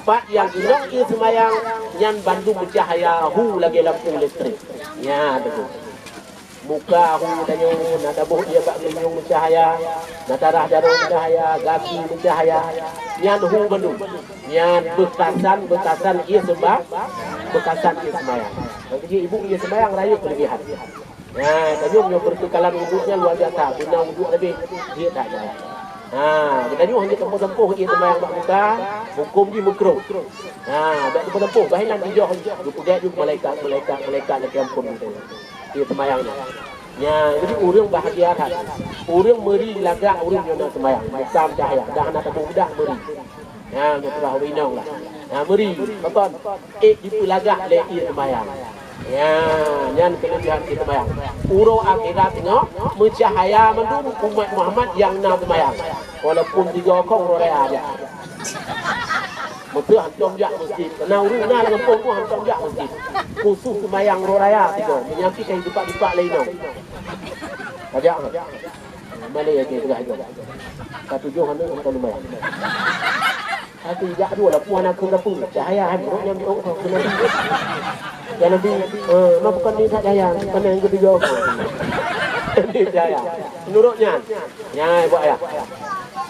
Pat nyang keunong ie seumayang, nyan bandum meucahya hu lagée lampu listrik." Nyan teungku. Muka hu tanyoe na taboh ie bak geulinyueng meucahya, na tarah jaroe meucahya, gaki meucahya. Nyan hu bandum. Nyan beukasan-beukasan ie seumba-, beukasan ie seumayang. Bagi ibu ie seumayang rayeuk keulebihan. Nah, tanyoe nyoe beureukalan uduk nyan luar biasa. Beuna uduk leubeh jeuet that nyan. Ha, geutanyoe hana tampo-tampo ie seumayang bak muka, huköm jih meukruh. Ha, bak tampo-tampo, bah inan ijoh geupeugét ju malaikat, malaikat, malaikat lakée amphon geutanyoe. Ie seumayang nyan. Nyan, jadi ureuëng bahagia that. Ureuëng meuri lagak ureuëng nyang na seumayang, muka meucahya, dah hana tabeudak meuri. Nyan, nyan peugah ureuëng inong lah. Nyan, meuri, pakon? Ék jipeulagak lé ie seumayang. Ya, nyan keulebihan ie seumayang. Uroe akhirat nyoe meucahya mandum umat Muhammad nyang na seumayang. Walaupun tiga kong uroe raya jak. Meuseuh hantom jak meuseujid. Karena ureuëng na lam gampông tu hantom jak meuseujid. Khusus seumayang uroe raya tiga. Meunyampé ka dipak-dipak lé inong. Tajak ha. Malée lagée peugah nyoe. Ka tujoh aneuk hantom seumayang. Tapi jak dua lah puan aku dah pun. Cahaya hai buruk nyang buruk tu kena. Ya Nabi, eh, ma bukan ni tak cahaya, bukan yang ketiga aku. Ni cahaya. Menurutnya, ya ibu ayah.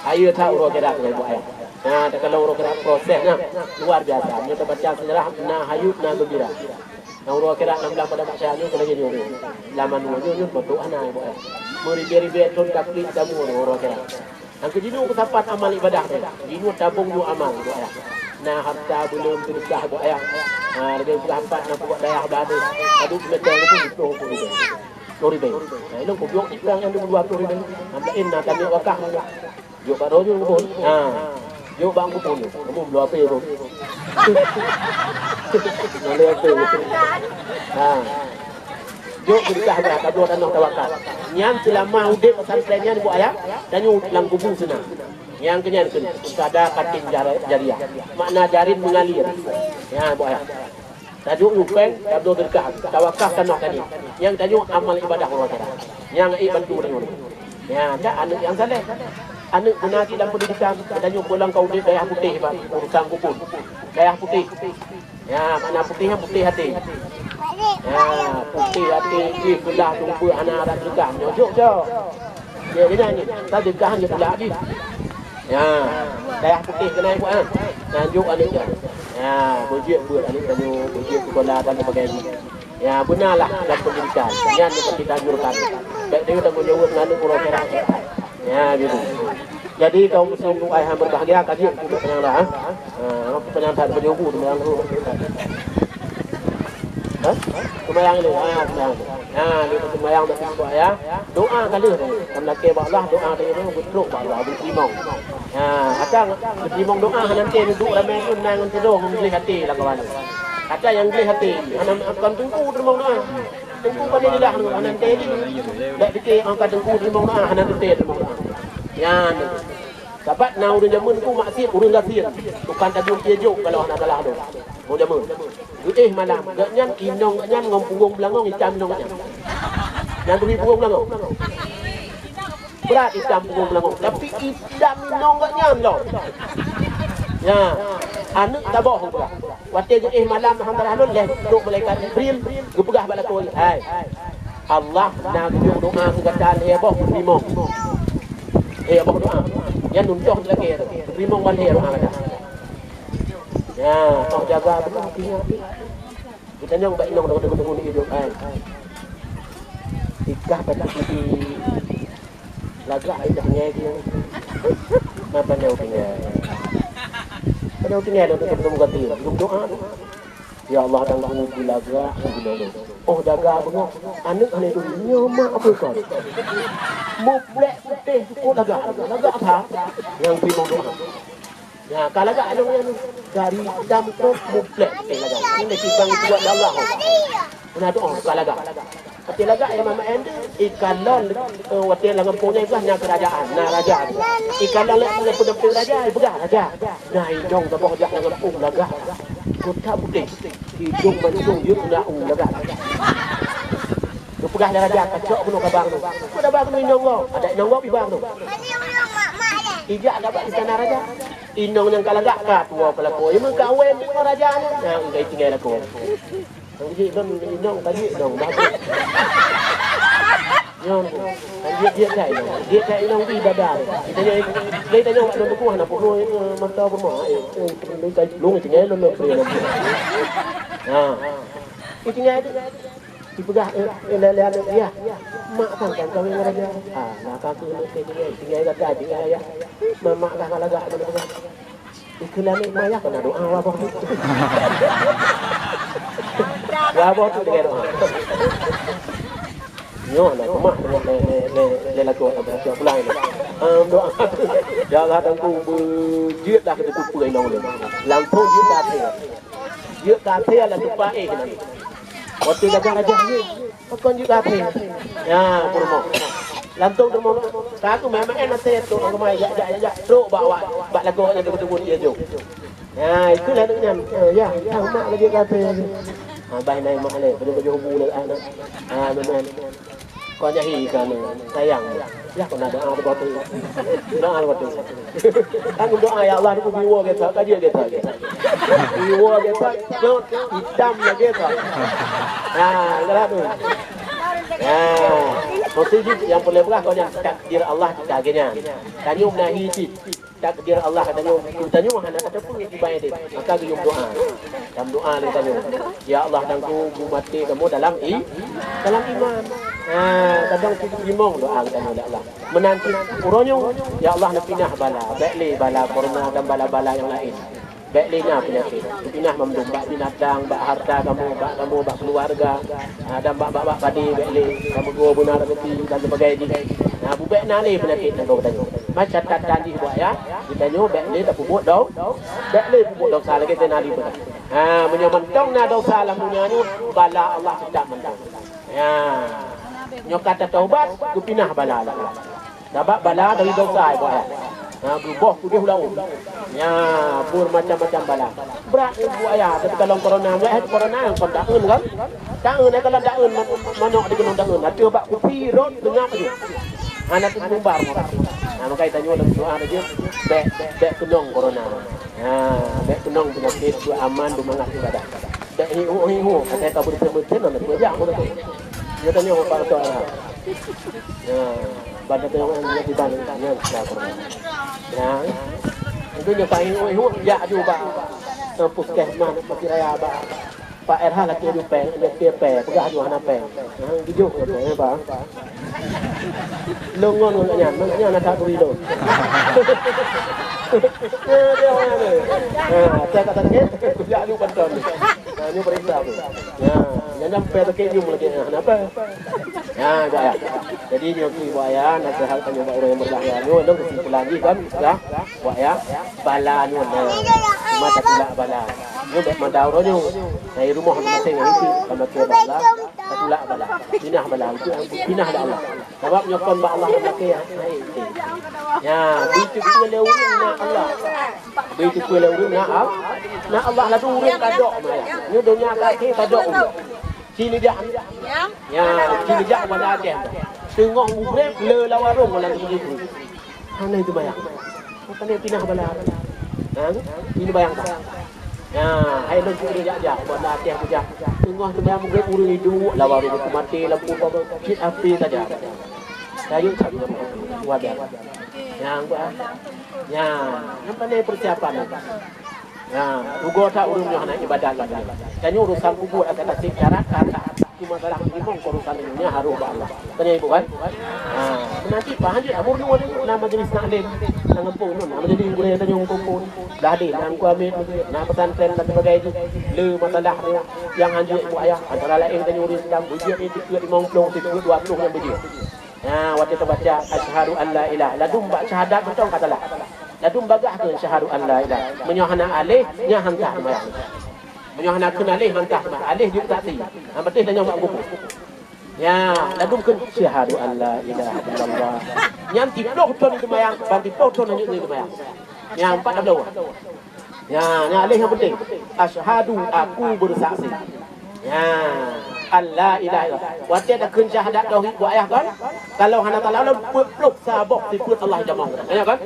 Ayo tak urus gerak ibu ayah. Nah, tak kalau urus gerak prosesnya luar biasa. Nyoe tabaca sejarah na hayut na gembira. Nah, urus gerak enam belas pada masa ni kena jadi urus. Laman nyoe nyoe betul ana ibu ayah. Meribet-ribet tu taklit kamu urus gerak. Nyang keujiôh keusapat amal ibadah teuh. Jiôh tabong ju amal, ibu ayah. Na harta buleuen seudeukah, ibu ayah. Ha, lagée peugah pat na peubuet dayah bak ateueh. Padub meter pun jiploh puluh ribée. Ploh ribée. Nah, ilong kubiok ikan nyang dua puluh ribée. Amlain na tamiok wakah. Jok bak roh ju pun. Ha. Jok bak kupon. Kamu belum apa ya, Bro? Boleh apa ya? Ha. Jok beurikah bak tabloe tanoh tawakal. Nyan seulama udeb pesantren nyan, ibu ayah, tanyoe lam kubu seunang. Nyang keunyan keu sadaqatin jar-, jariyah. Makna jarin mengalir. Nyan, ibu ayah. Tajok lupeng, tabloe beurikah, tawakal tanoh tadi. Nyang tanyoe amal ibadah uroe akhirat. Nyang ék bantu tanyoe. Nyan, dak aneuk nyang saleh. Aneuk beuna cit lam pendidikan, tanyoe pulang ka udeb dayah putéh, iban urusan kupon. Dayah putéh. Ya, makna putéh nyan putéh até. Ya, putéh até jih keulah tumpeuek hana rasa deukah. Nyoe jok, jok. Ya, dia nyanyi. Tadi deukah nyoe pula jih. Ya, dayah putéh keunan buet, ha. Nyan jok aneuk nyan. Ya, beujeuet buet aneuk tanyoe, beujeuet seukolah dan sebagainya. Ya, beuna lah dalam pendidikan. Nyan nyang kita anjurkan. Baik dia tanggung jawab ngon aneuk uroe akhirat. Ya, gitu. Jadi, kaum muslim bukai yang berbahagia, kaji untuk penyang dah, ha? Ha, penyang that baju bu, penyang tu. Ha? Sembahyang ni, ha, sembahyang ni. Ha, ni sembahyang dah tengok ya. Doa kali tu. Kan lakée bak Allah, doa tadi tu, geutrok bak Allah, geuteurimong. Ha, kadang geuteurimong doa, nanti duduk ramai tu, nang ngon tidur, meugleh hati lah kawan. Kata yang gleh hati, anak akan tunggu teurimong doa. Teungku pandai jeulaih nyoe, hana teuntèe jih. Bèk pike, "Oh, ka teungku teurimong doa," hana teuntèe teurimong doa. Nyan. Sabab na ureueng jameun ku maksiet, ureueng gasien. Tukang tajok pié jok kalau hana salah tu. Ureueng jameun. Geuéh malam, gobnyan inong gobnyan ngon punggong beulangong itam inong gobnyan. Nyang turi punggong beulangong. Brat itam punggong beulangong, tapi itam inong gobnyan lom. Nya, aneuk taboh geupeugah. Watèe geuéh malam hana lôn lheuh trok malaikat Jibril geupeugah bak lakoe, "Hai, Allah na geujok doa keu gata lhèe boh geuteurimong." Lhèe boh doa. Nyan nuntoh lagèe teurimong ban lhèe doa gata. Nya, oh jaga beutôi, ingat. Geutanyong bak inong deungon teungku-teungku di idup, hai. Ikah bacut lagi lagak ai dah ngai dia. Ma pandai tinggai. Pandai tinggai dah teungku-teungku kata, belum doa tu. Ya Allah, dan kamu dilagak, belum doa. Oh, jaga beungoh. Aneuk hana tu, nyoe mak apa kau? Muplek putéh cukup lagak. Lagak apa? Yang terima doa. Ya, ka lagak lôn nyan dari dam trok muplek watèe lagak. Ini lagi bang buat Allah. Nah, tu, oh, ka lagak. Watèe lagak ya mama ende, ikalon, eh, watèe lam gampông nyan kan na kerajaan, na raja. Ikalon lé, lé peudeueng raja, ipeugah raja. Nah, idong saboh jak lam gampông lagak. Kota putéh, idong mancung jeuet na u lagak. Geupeugah lé raja, "Kacok bunoe kabang tu." Peue daba keunoe inong gob? Adak inong gob ibang tu. Ijak daba istana raja. Inong nyang ka lagak ka tuwoe keu lakoe, meukawen deungon raja nyan. Nyang ka itinggai lakoe. Nyang jih lôn inong ka jeuet inong bagus. Nyoe, kan jeuet-jeuet that inong. Jeuet that inong di dada. Geutanyoe, geutanyoe bak lôn teupeu hana peue, eh, mata peurumoh, eh, eh, lôn ka lôn itinggai lôn lôn peue lôn. Ha. Itinggai tu. Ipeugah, eh, eh, lé, lé aneuk yah. Mak kan, kan kawin ngon raja. Ah, nah, ka keuneuk tinggai, tinggai gata, tinggai ayah. Mak, mak kah ka lagak, mana peugah. Ikeu lé aneuk mak yah, kena doa, wah, boh tu. Wah, boh tu tinggai doa. Nyoe lah, keumah tengok lé, lé, lé, lé lagu, ada siap pulang ni. Em, doa. Ya Allah, dan ku beujeuet lah keu teupeu inong ni. Langsung jeuet ka akhé. Jeuet ka akhé lah teupeu éh keunan. Watèe lagak raja ni. Pakon jeuet ka akhé? Ya, peurumoh. Lantong teurimong. Ka aku main-main até tu, aku main jak, jak, jak, jak. Trok bak, bak, bak lagoe nyan teuka-teuka dia jok. Ya, itulah aneuk nyan. Eh, ya, ya, mak lagi ka akhé. Ha, bah nai mak lé, baju-baju hubu lé aneuk. Ha, memang. Kau nyahi ka aneuk. Sayang. Ya, kau nak doa tu. Doa tu. Aku doa, "Ya Allah, aku biwa kita, kaji kita." Biwa kita, jok, hitam lagi kita. Ha, itulah tu. Ya, mesti jih nyang peureulèe peugah kau nyan takdir Allah kita geuh nyan. Tanyoe meunahi cit. Takdir Allah tanyoe, tanyoe hana teupeue kiban deh. Maka geuyue doa. Dalam doa lé tanyoe, "Ya Allah, dan ku maté kamoe dalam i-, dalam iman." Ha, kadang cit limong doa tanyoe, "Ya Allah." Meunan cit uroe nyoe, "Ya Allah, neupinah bala, bèk lé bala korona dan bala-bala nyang laén." Bèk lé na peunyakét. Peuinah mandum bak binatang, bak hareuta kamoe, bak kamoe, bak keuluwarga, ah, dan bak, bak, bak padé bèk lé. Kamoe geuh beuna rezeki dan sebagainya. Nah, bubèk na lé peunyakét nyang geutanyoe. Meucatat tadi buat ya, geutanyoe bèk lé tapeubuet do-, bèk lé peubuet desya lagèe teuh Nabi peugah. Ah, meunyoe mantong na desya lam donya nyoe, bala Allah teutap mantong. Ya. Nyoe ka tatobat, geupinah bala Allah. Sabab bala dari desya, ibu ayah. Ha, geuboh keudeh u laôt. Nya, bermacam-macam bala. Brat, ibu ayah, tapi kalau korona, meuet korona nyang kon taeun kan? Taeun, eh, kalau taeun, man-, manok dikeunong taeun. Ateueh bak kupi, rot, leungap aja. Hana teumeubar meukaso. Nah, maka tanyoe lam doa laju, bèk, bèk keunong corona. Nah, bèk keunong peunyakét, beuaman, beumangat ibadah. Bèk hiuk-hiuk, kata ka beuteumeuten, hana peue jak meukaso. Nyoe tanyoe bak beutôi. Nah, banda tanyoe nyoe diban nyan corona. Nah, itu nyoe ka hiuk-hiuk, jak aju bak, eh, puskesmas, bak raya bak. Pak R H lakèe ju pèng, lakèe pèng, peugah ju hana pèng. Ha, gijok keu pèng, ya, Pak. Lôn ngon ngon nyan, ngon nyan na that turi lôn. Ya, dia orang ni. Ha, saya kata sakit, kujak ju bantuan ni. Ha, nyoe periksa tu. Ya, nyan nyang pèng sakit ju lagi. Ha, kenapa? Ya, Pak, ya. Jadi, nyoe keu Pak, ya, nasihat kami bak ureueng nyang beurahya nyoe, lôn kesimpulan jih kan, ya. Wak ya, bala nyoe na. Cuma tatulak bala. Nyoe bèk mada uroe nyoe. Dari rumoh maséng-maséng ngon itu, sama keu bala, tatulak bala. Pinah bala, itu yang pinah lé Allah. Sabab nyoe kon bak Allah maté ya. Ya, beutôi lé ureueng na Allah. Beutôi lé ureueng na Al-, na Allah laju ureueng kadok maya. Nyoe donya ka akhé kadok ureueng. Ci neujak. Ya, ci neujak bala akhé. Teungoh mugreb le lawan rong lam teumpat. Hana itu bayang. Bukan pinah bala. Ha? Ini bayang tak? Ya, hai lôn cuba jak-jak, buat latihan kujak. Tengah tu bayang mungkin ureueng iduek, lawan ureueng tu mati lampu apa, cit api saja. Kayu tak wadah. Yang buat. Ya, yang pandai persiapan. Nah, rugoe that ureueng nyoe hana ibadat lagèe nyoe. Tanyoe urusan kubur akan nasib darat, kata. Cuma salah limong urusan nyoe harôh bak Allah. Tanya ibu kan? Ha, nanti pahan jeuet umur nyoe na majlis taklim. Na gampông nyoe, na majlis gurèe tanyoe kumpul. Dah deh, na Teungku Amin, na pesantren dan sebagainya. Le masalah nyoe nyang hanjeuet ibu ayah, antara laén tanyoe ureueng Islam, beujeuet nyoe sifeuet limong ploh, sifeuet dua ploh nyang beujeuet. Nah, watèe tabaca asyhadu an la ilaha, ladum bak syahadat beutôi ka salah. Ladum bagaih keu asyhadu an la ilaha. Meunyoe hana aléh, nyan hantah seumayang. Meunyoe hana kheun aléh, hantah seumayang. Aléh jeuet saksi. Nyang penting tanyoe bak geupeue. Ya, ladum kheun asyhadu an la ilaha illallah. Nyan siploh thon seumayang, ban siploh thon hanjeuet seumayang. Nyan empat tabloe. Ya, nyan aléh nyang penting. Asyhadu, aku bersaksi. Ya, an la ilaha illallah. Watèe takheun syahadat tauhid buat ayah kan? Kalau hana talalu peuet ploh saboh sifeuet Allah itamong. Ya kan?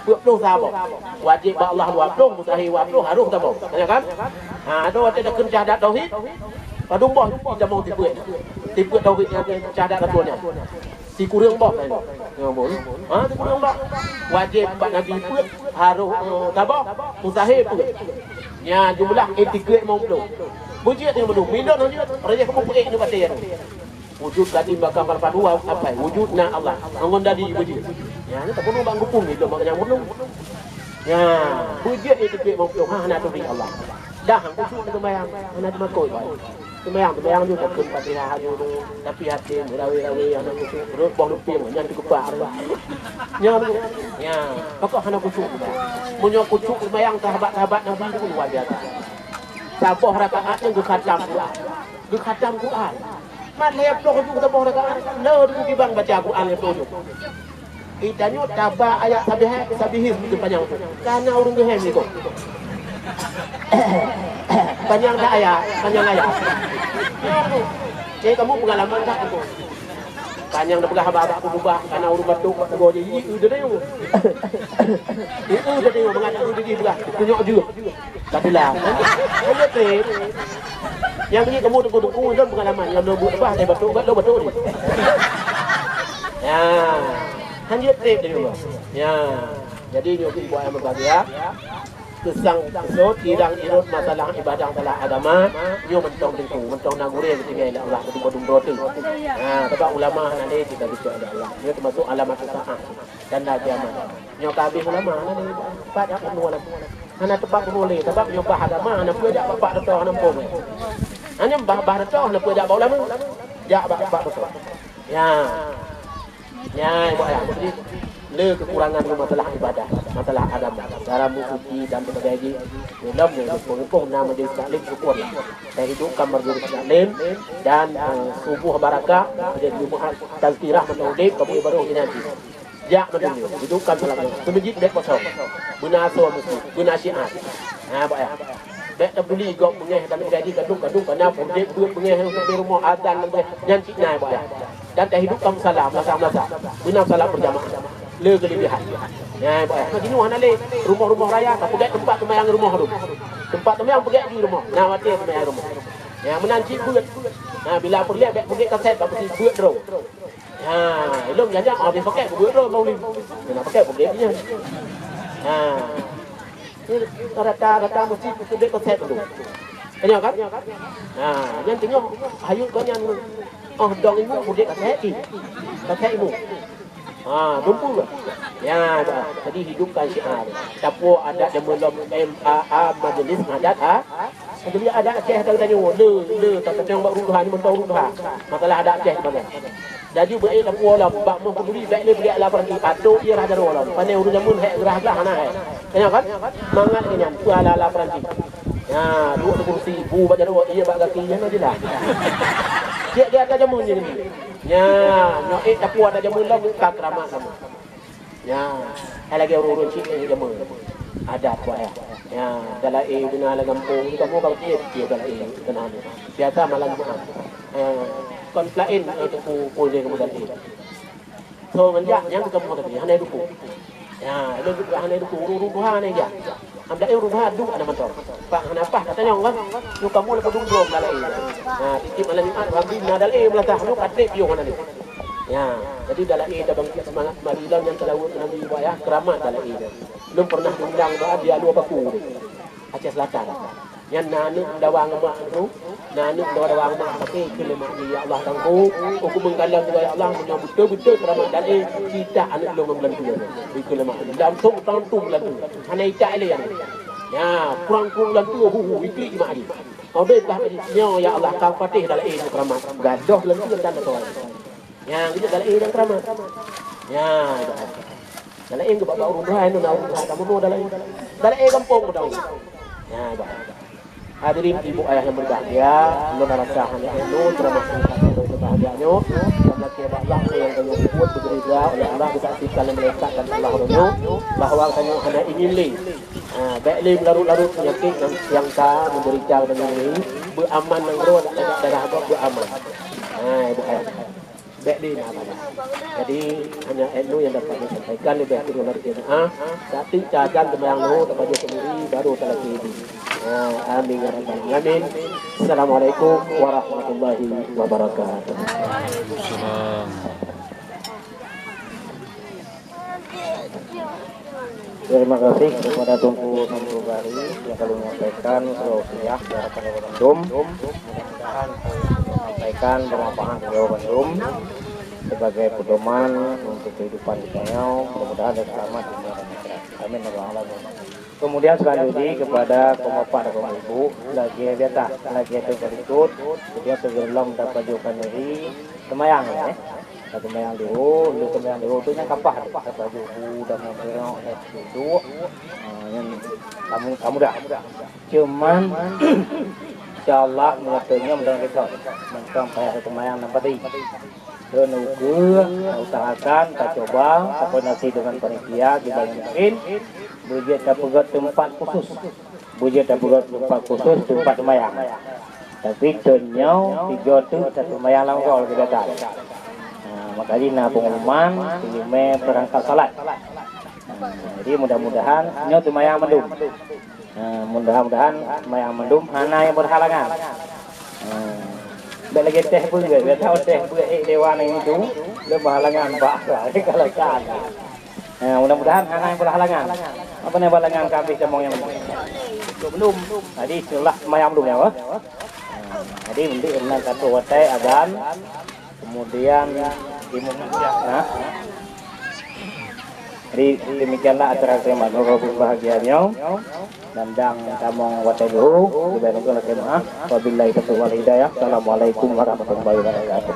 Peuet ploh saboh. Wajéb bak Allah dua ploh, mustahil dua ploh, harôh saboh. Ya kan? Ha, adoe watèe takheun syahadat tauhid. Padum boh itamong sifeuet. Sifeuet tauhid nyang syahadat rasul nyan. Sikureueng boh laén. Ya ampun. Ha, sikureueng boh. Wajéb bak Nabi peuet, harôh, eh, saboh, mustahil peuet. Nyan jumlah itikeuet limong ploh. Beujeuet nyang meunurot. Milon hanjeuet, rajah kamoe peuék nibak batèe nyoe. Wujud ka timbakam pada dua apa? Wujud na Allah. Angon dadi beujeuet. Nyan, nyan tabunuh bak gupung itu, makanya bunuh. Nyan, beujeuet itikeuet limong ploh, ha, hana turi Allah. Dah, khusyuk di sembahyang, hana teumakot, boy. Sembahyang, sembahyang ju takheun Fatihah ju tu, tapi até meurawe-rawe hana khusyuk, rot boh lupeng nyan teukeubah. Nyan tu, nyan, pakon hana khusyuk tu, bah. Meunyoe khusyuk sembahyang sahabat-sahabat Nabi tu luar biasa. Saboh rakaat nyan geukhatam Quran. Geukhatam Quran. Mat lhèe ploh ju saboh rakaat, le tu kibang baca Quran lhèe ploh ju. Geutanyoe taba ayat sabihai, sabihis beutôi panyang tu. Kana ureueng geuhém niko. Panyang dah ayat, panyang ayat. Jadi kamu pengalaman tak tu? Panyang dah peugah haba-haba aku bubah, kana ureueng batuk bak teugor je, "Ih, eu, dah tengok." "Ih, eu, dah tengok, mangat eu, dah tengok." Tunyok jeuet. Ka teulam. Hanya trép. Nyang ni kamoe teungku-teungku lôn pengalaman, nyang lôn buet bah, eh, batuk, batuk, batuk ni. Ya. Hanya trép dari Allah. Ya. Jadi, nyoe ibu ayah berbahagia. Keusang keusut, irang irot masalah ibadah, masalah agama, nyoe mantong teungku, mantong na gurèe geutinggai lé Allah, beudum-beudum droe teuh. Ha, sabab ulama hana lé kita geucok lé Allah. Nyoe teumasuk alamat saat. Tanda kiamat. Nyoe ka habéh ulama, hana lé, pat jak peunuh lam. Hana teumpat peunuh lé, sabab nyoe bah agama, hana peue jak bak, bak reutôh, hana muphom. Hana bah, bah reutôh, hana peue jak bak ulama. Jak bak, bak reutôh. Ya. Ya, ibu ayah. Jadi, le kekurangan di masalah ibadah, masalah agama, cara mensuci dan sebagainya. Dalam ni, mumpung na majlis taklim, syukurlah. Saya hidupkan majlis taklim dan, eh, subuh barakah, jadi Jumaat tazkirah mantong udép, kamoe baru nanti. Jak meudunoe, hidupkan salat. Seumijit bèk kosong. Beuna asoe meuseujid, beuna syiar. Ha, bak ya. Bèk tapeduli gob beungèh dan gaji kadung-kadung kana pudek beuet beungèh sampai rumoh azan beungèh. Nyan cit nyan, bak ya. Dan tahidupkan salat, masak-masak. Beunang salat berjamaah. Le kelebihan. Ya, bah, jinoe hana lé. Rumoh-rumoh raya, ka peugét teumpat seumayang rumoh tu. Teumpat seumayang peugét di rumoh. Nah, watèe seumayang rumoh. Ya, meunan cit beuet. Nah, bila peureulèe bèk peugét kasét, bak peuti beuet droe. Ha, ilôn nyan, ah, habéh pakai beuet droe Maulid. Kena pakai beuet nyan. Ha. Ni rata-rata mesti peugét kasét tu. Tengok kan? Ha, nyan tengok hayeu kau nyan. Oh, dong ibu peugét kasét i. Kasét ibu. Ha, dumpu. Ya, dah. Jadi hidupkan syiar. Dapur adat jameun lom M A A Majelis Adat, ha? Jadi adat Aceh dah tanyoe, le, le, tak tanyong bak ureueng tuha, ni mantong ureueng tuha. Masalah adat Aceh mana? Jadi beu ék lampu ulam, bak moh khanduri, bèk lé beuliak lam peurangki, atô ie rah jaroe lom. Pane ureueng jameun hék geurah glah hana hék. Tanyong kan? Mangat lagèe nyan, peue ala-ala peurangki. Ya, duek di kursi, bu bak jaroe, ie bak gaki, nyan jeulaih. Cit di atas jameun je ni. Ya, nyoe ék dapur adat jameun lom, ka keuramat lom. Ya, hai lagèe ureueng-ureueng cit nyang jameun. Adat buet ya. Ya, dalaé beuna lam gampông, di kamoe ka beutiek, tiep dalaé keunan. Biasa malam Jumat. Eh, kon laén, eh, teungku, pun dia kemudian. So, ngon jak, nyang kamoe tadi, hana duku. Ya, lôn juga hana duku, ureueng-ureueng tuha hana jak. Am dalaé ureueng tuha duek hana mantong. Pak hana paih ka tanyong kan. Nyoe kamoe leupah dum droe dalaé. Ha, tiep malam Jumat, Rabu na dalaé meulatah, nyoe ka trép yoh hana lé. Ya, jadi dalaé tabangkit seumangat kembali lom nyang teulaweuet Nabi Ibrahim, keuramat dalaé nyan. Lôn pernah diundang bak di Alue Paku, Aceh Selatan. Nyan na aneuk dawa ngon mak tu, na aneuk dawa-dawa ngon mak, tapi keu lé mak, "Ya Allah, Tuhanku, aku menggalang juga, ya Allah, meunyoe beutôi-beutôi keuramat dalaé, cit that aneuk lôn ngon buleuen tu." Ikeu lé mak, langsung tantu buleuen tu. Hana itak lé nyan. Ya, kurang-kurang buleuen tu, hu, hu, iklik mak jih. Odeh bah nyoe, ya Allah, ka patéh dalaé nyoe keuramat. Gadôh buleuen tu dan datang. Nyang geujak dalaé nyang keuramat. Nya, ibarat. Dalaé geubak-bak ureueng tuha, nyoe na ureueng tuha kamoe nyoe dalaé. Dalaé gampông beutôi. Nya, ibarat. Hadirin ibu ayah yang berbahagia, lôn rasa hana nyoe ceramah singkat lôn berbahagia nyoe. Dan laki bak Allah nyang tanyoe peubuet beugeureuja oleh Allah, disaksikan oleh malaikat dan Allah nyoe, bahwa tanyoe hana ingin lé. Ha, bèk lé meularot-larot peunyakét nyang, nyang ka menderita tanyoe nyoe, beuaman nanggroe, darah gob beuaman. Ha, ibu ayah. Bèk lé na bala. Jadi, hanya ilmu yang dapat disampaikan, leubeh kureueng lôn mohon maaf. Satu azan teumayang lom, tapajoh khanduri, baru talaki ibu. Ya, amin ya rabbal alamin. Assalamualaikum warahmatullahi wabarakatuh. Terima kasih kepada Teungku Samsul Bahri yang telah menyampaikan tausiah kepada kita bandum. Mudah-mudahan menyampaikan bermanfaat kepada bandum sebagai pedoman untuk kehidupan kita. Mudah-mudahan dia selamat dunia dan akhirat. Amin ya rabbal alamin. Kemudian selanjutnya kepada kaum bapak dan kaum ibu, lagi biasa, lagi yang berikut, kemudian sebelum dapat jauhkan diri, semayang ya. Ka seumayang duhô, lheueh seumayang duhô tu nyang kapah, ka baju bu dan meupeurok, eh, duduk. Ha, nyan ka mu-, ka mudah. Cuman, insya Allah, meunyoe teungoh meuteumé kisah, mantong payah seumayang nam pati. Keuneukeu, usahakan, tacoba, takoordinasi dengan panitia, gimana mungkin, beujeuet tapeugöt teumpat khusus. Beujeuet tapeugöt teumpat khusus, teumpat seumayang. Tapi teungoh tiga tu satu seumayang lam gol kita tak. Ha, maka jih na pengumuman, ileumèe perangkat salat. Ha, jadi mudah-mudahan nyoe seumayang mandum. Ha, mudah-mudahan seumayang mandum hana nyang berhalangan. Ha, bèk lagèe teh beuet, biasa teh beuet ék dewan itu, le berhalangan bah kalau kan. Ha, mudah-mudahan hana nyang berhalangan. Apa nyang berhalangan ka habéh tamong nyang belum. Jadi itulah seumayang belum ya, bah. Ha, jadi untuk dengan satu watèe azan, kemudian imum nah. Jadi demikianlah acara seumayang bahagia nyoe. Dan dang tamong watèe duhô, leubeh lôn lakèe meu'ah. Wabillahi taufiq wal hidayah. Assalamualaikum warahmatullahi wabarakatuh.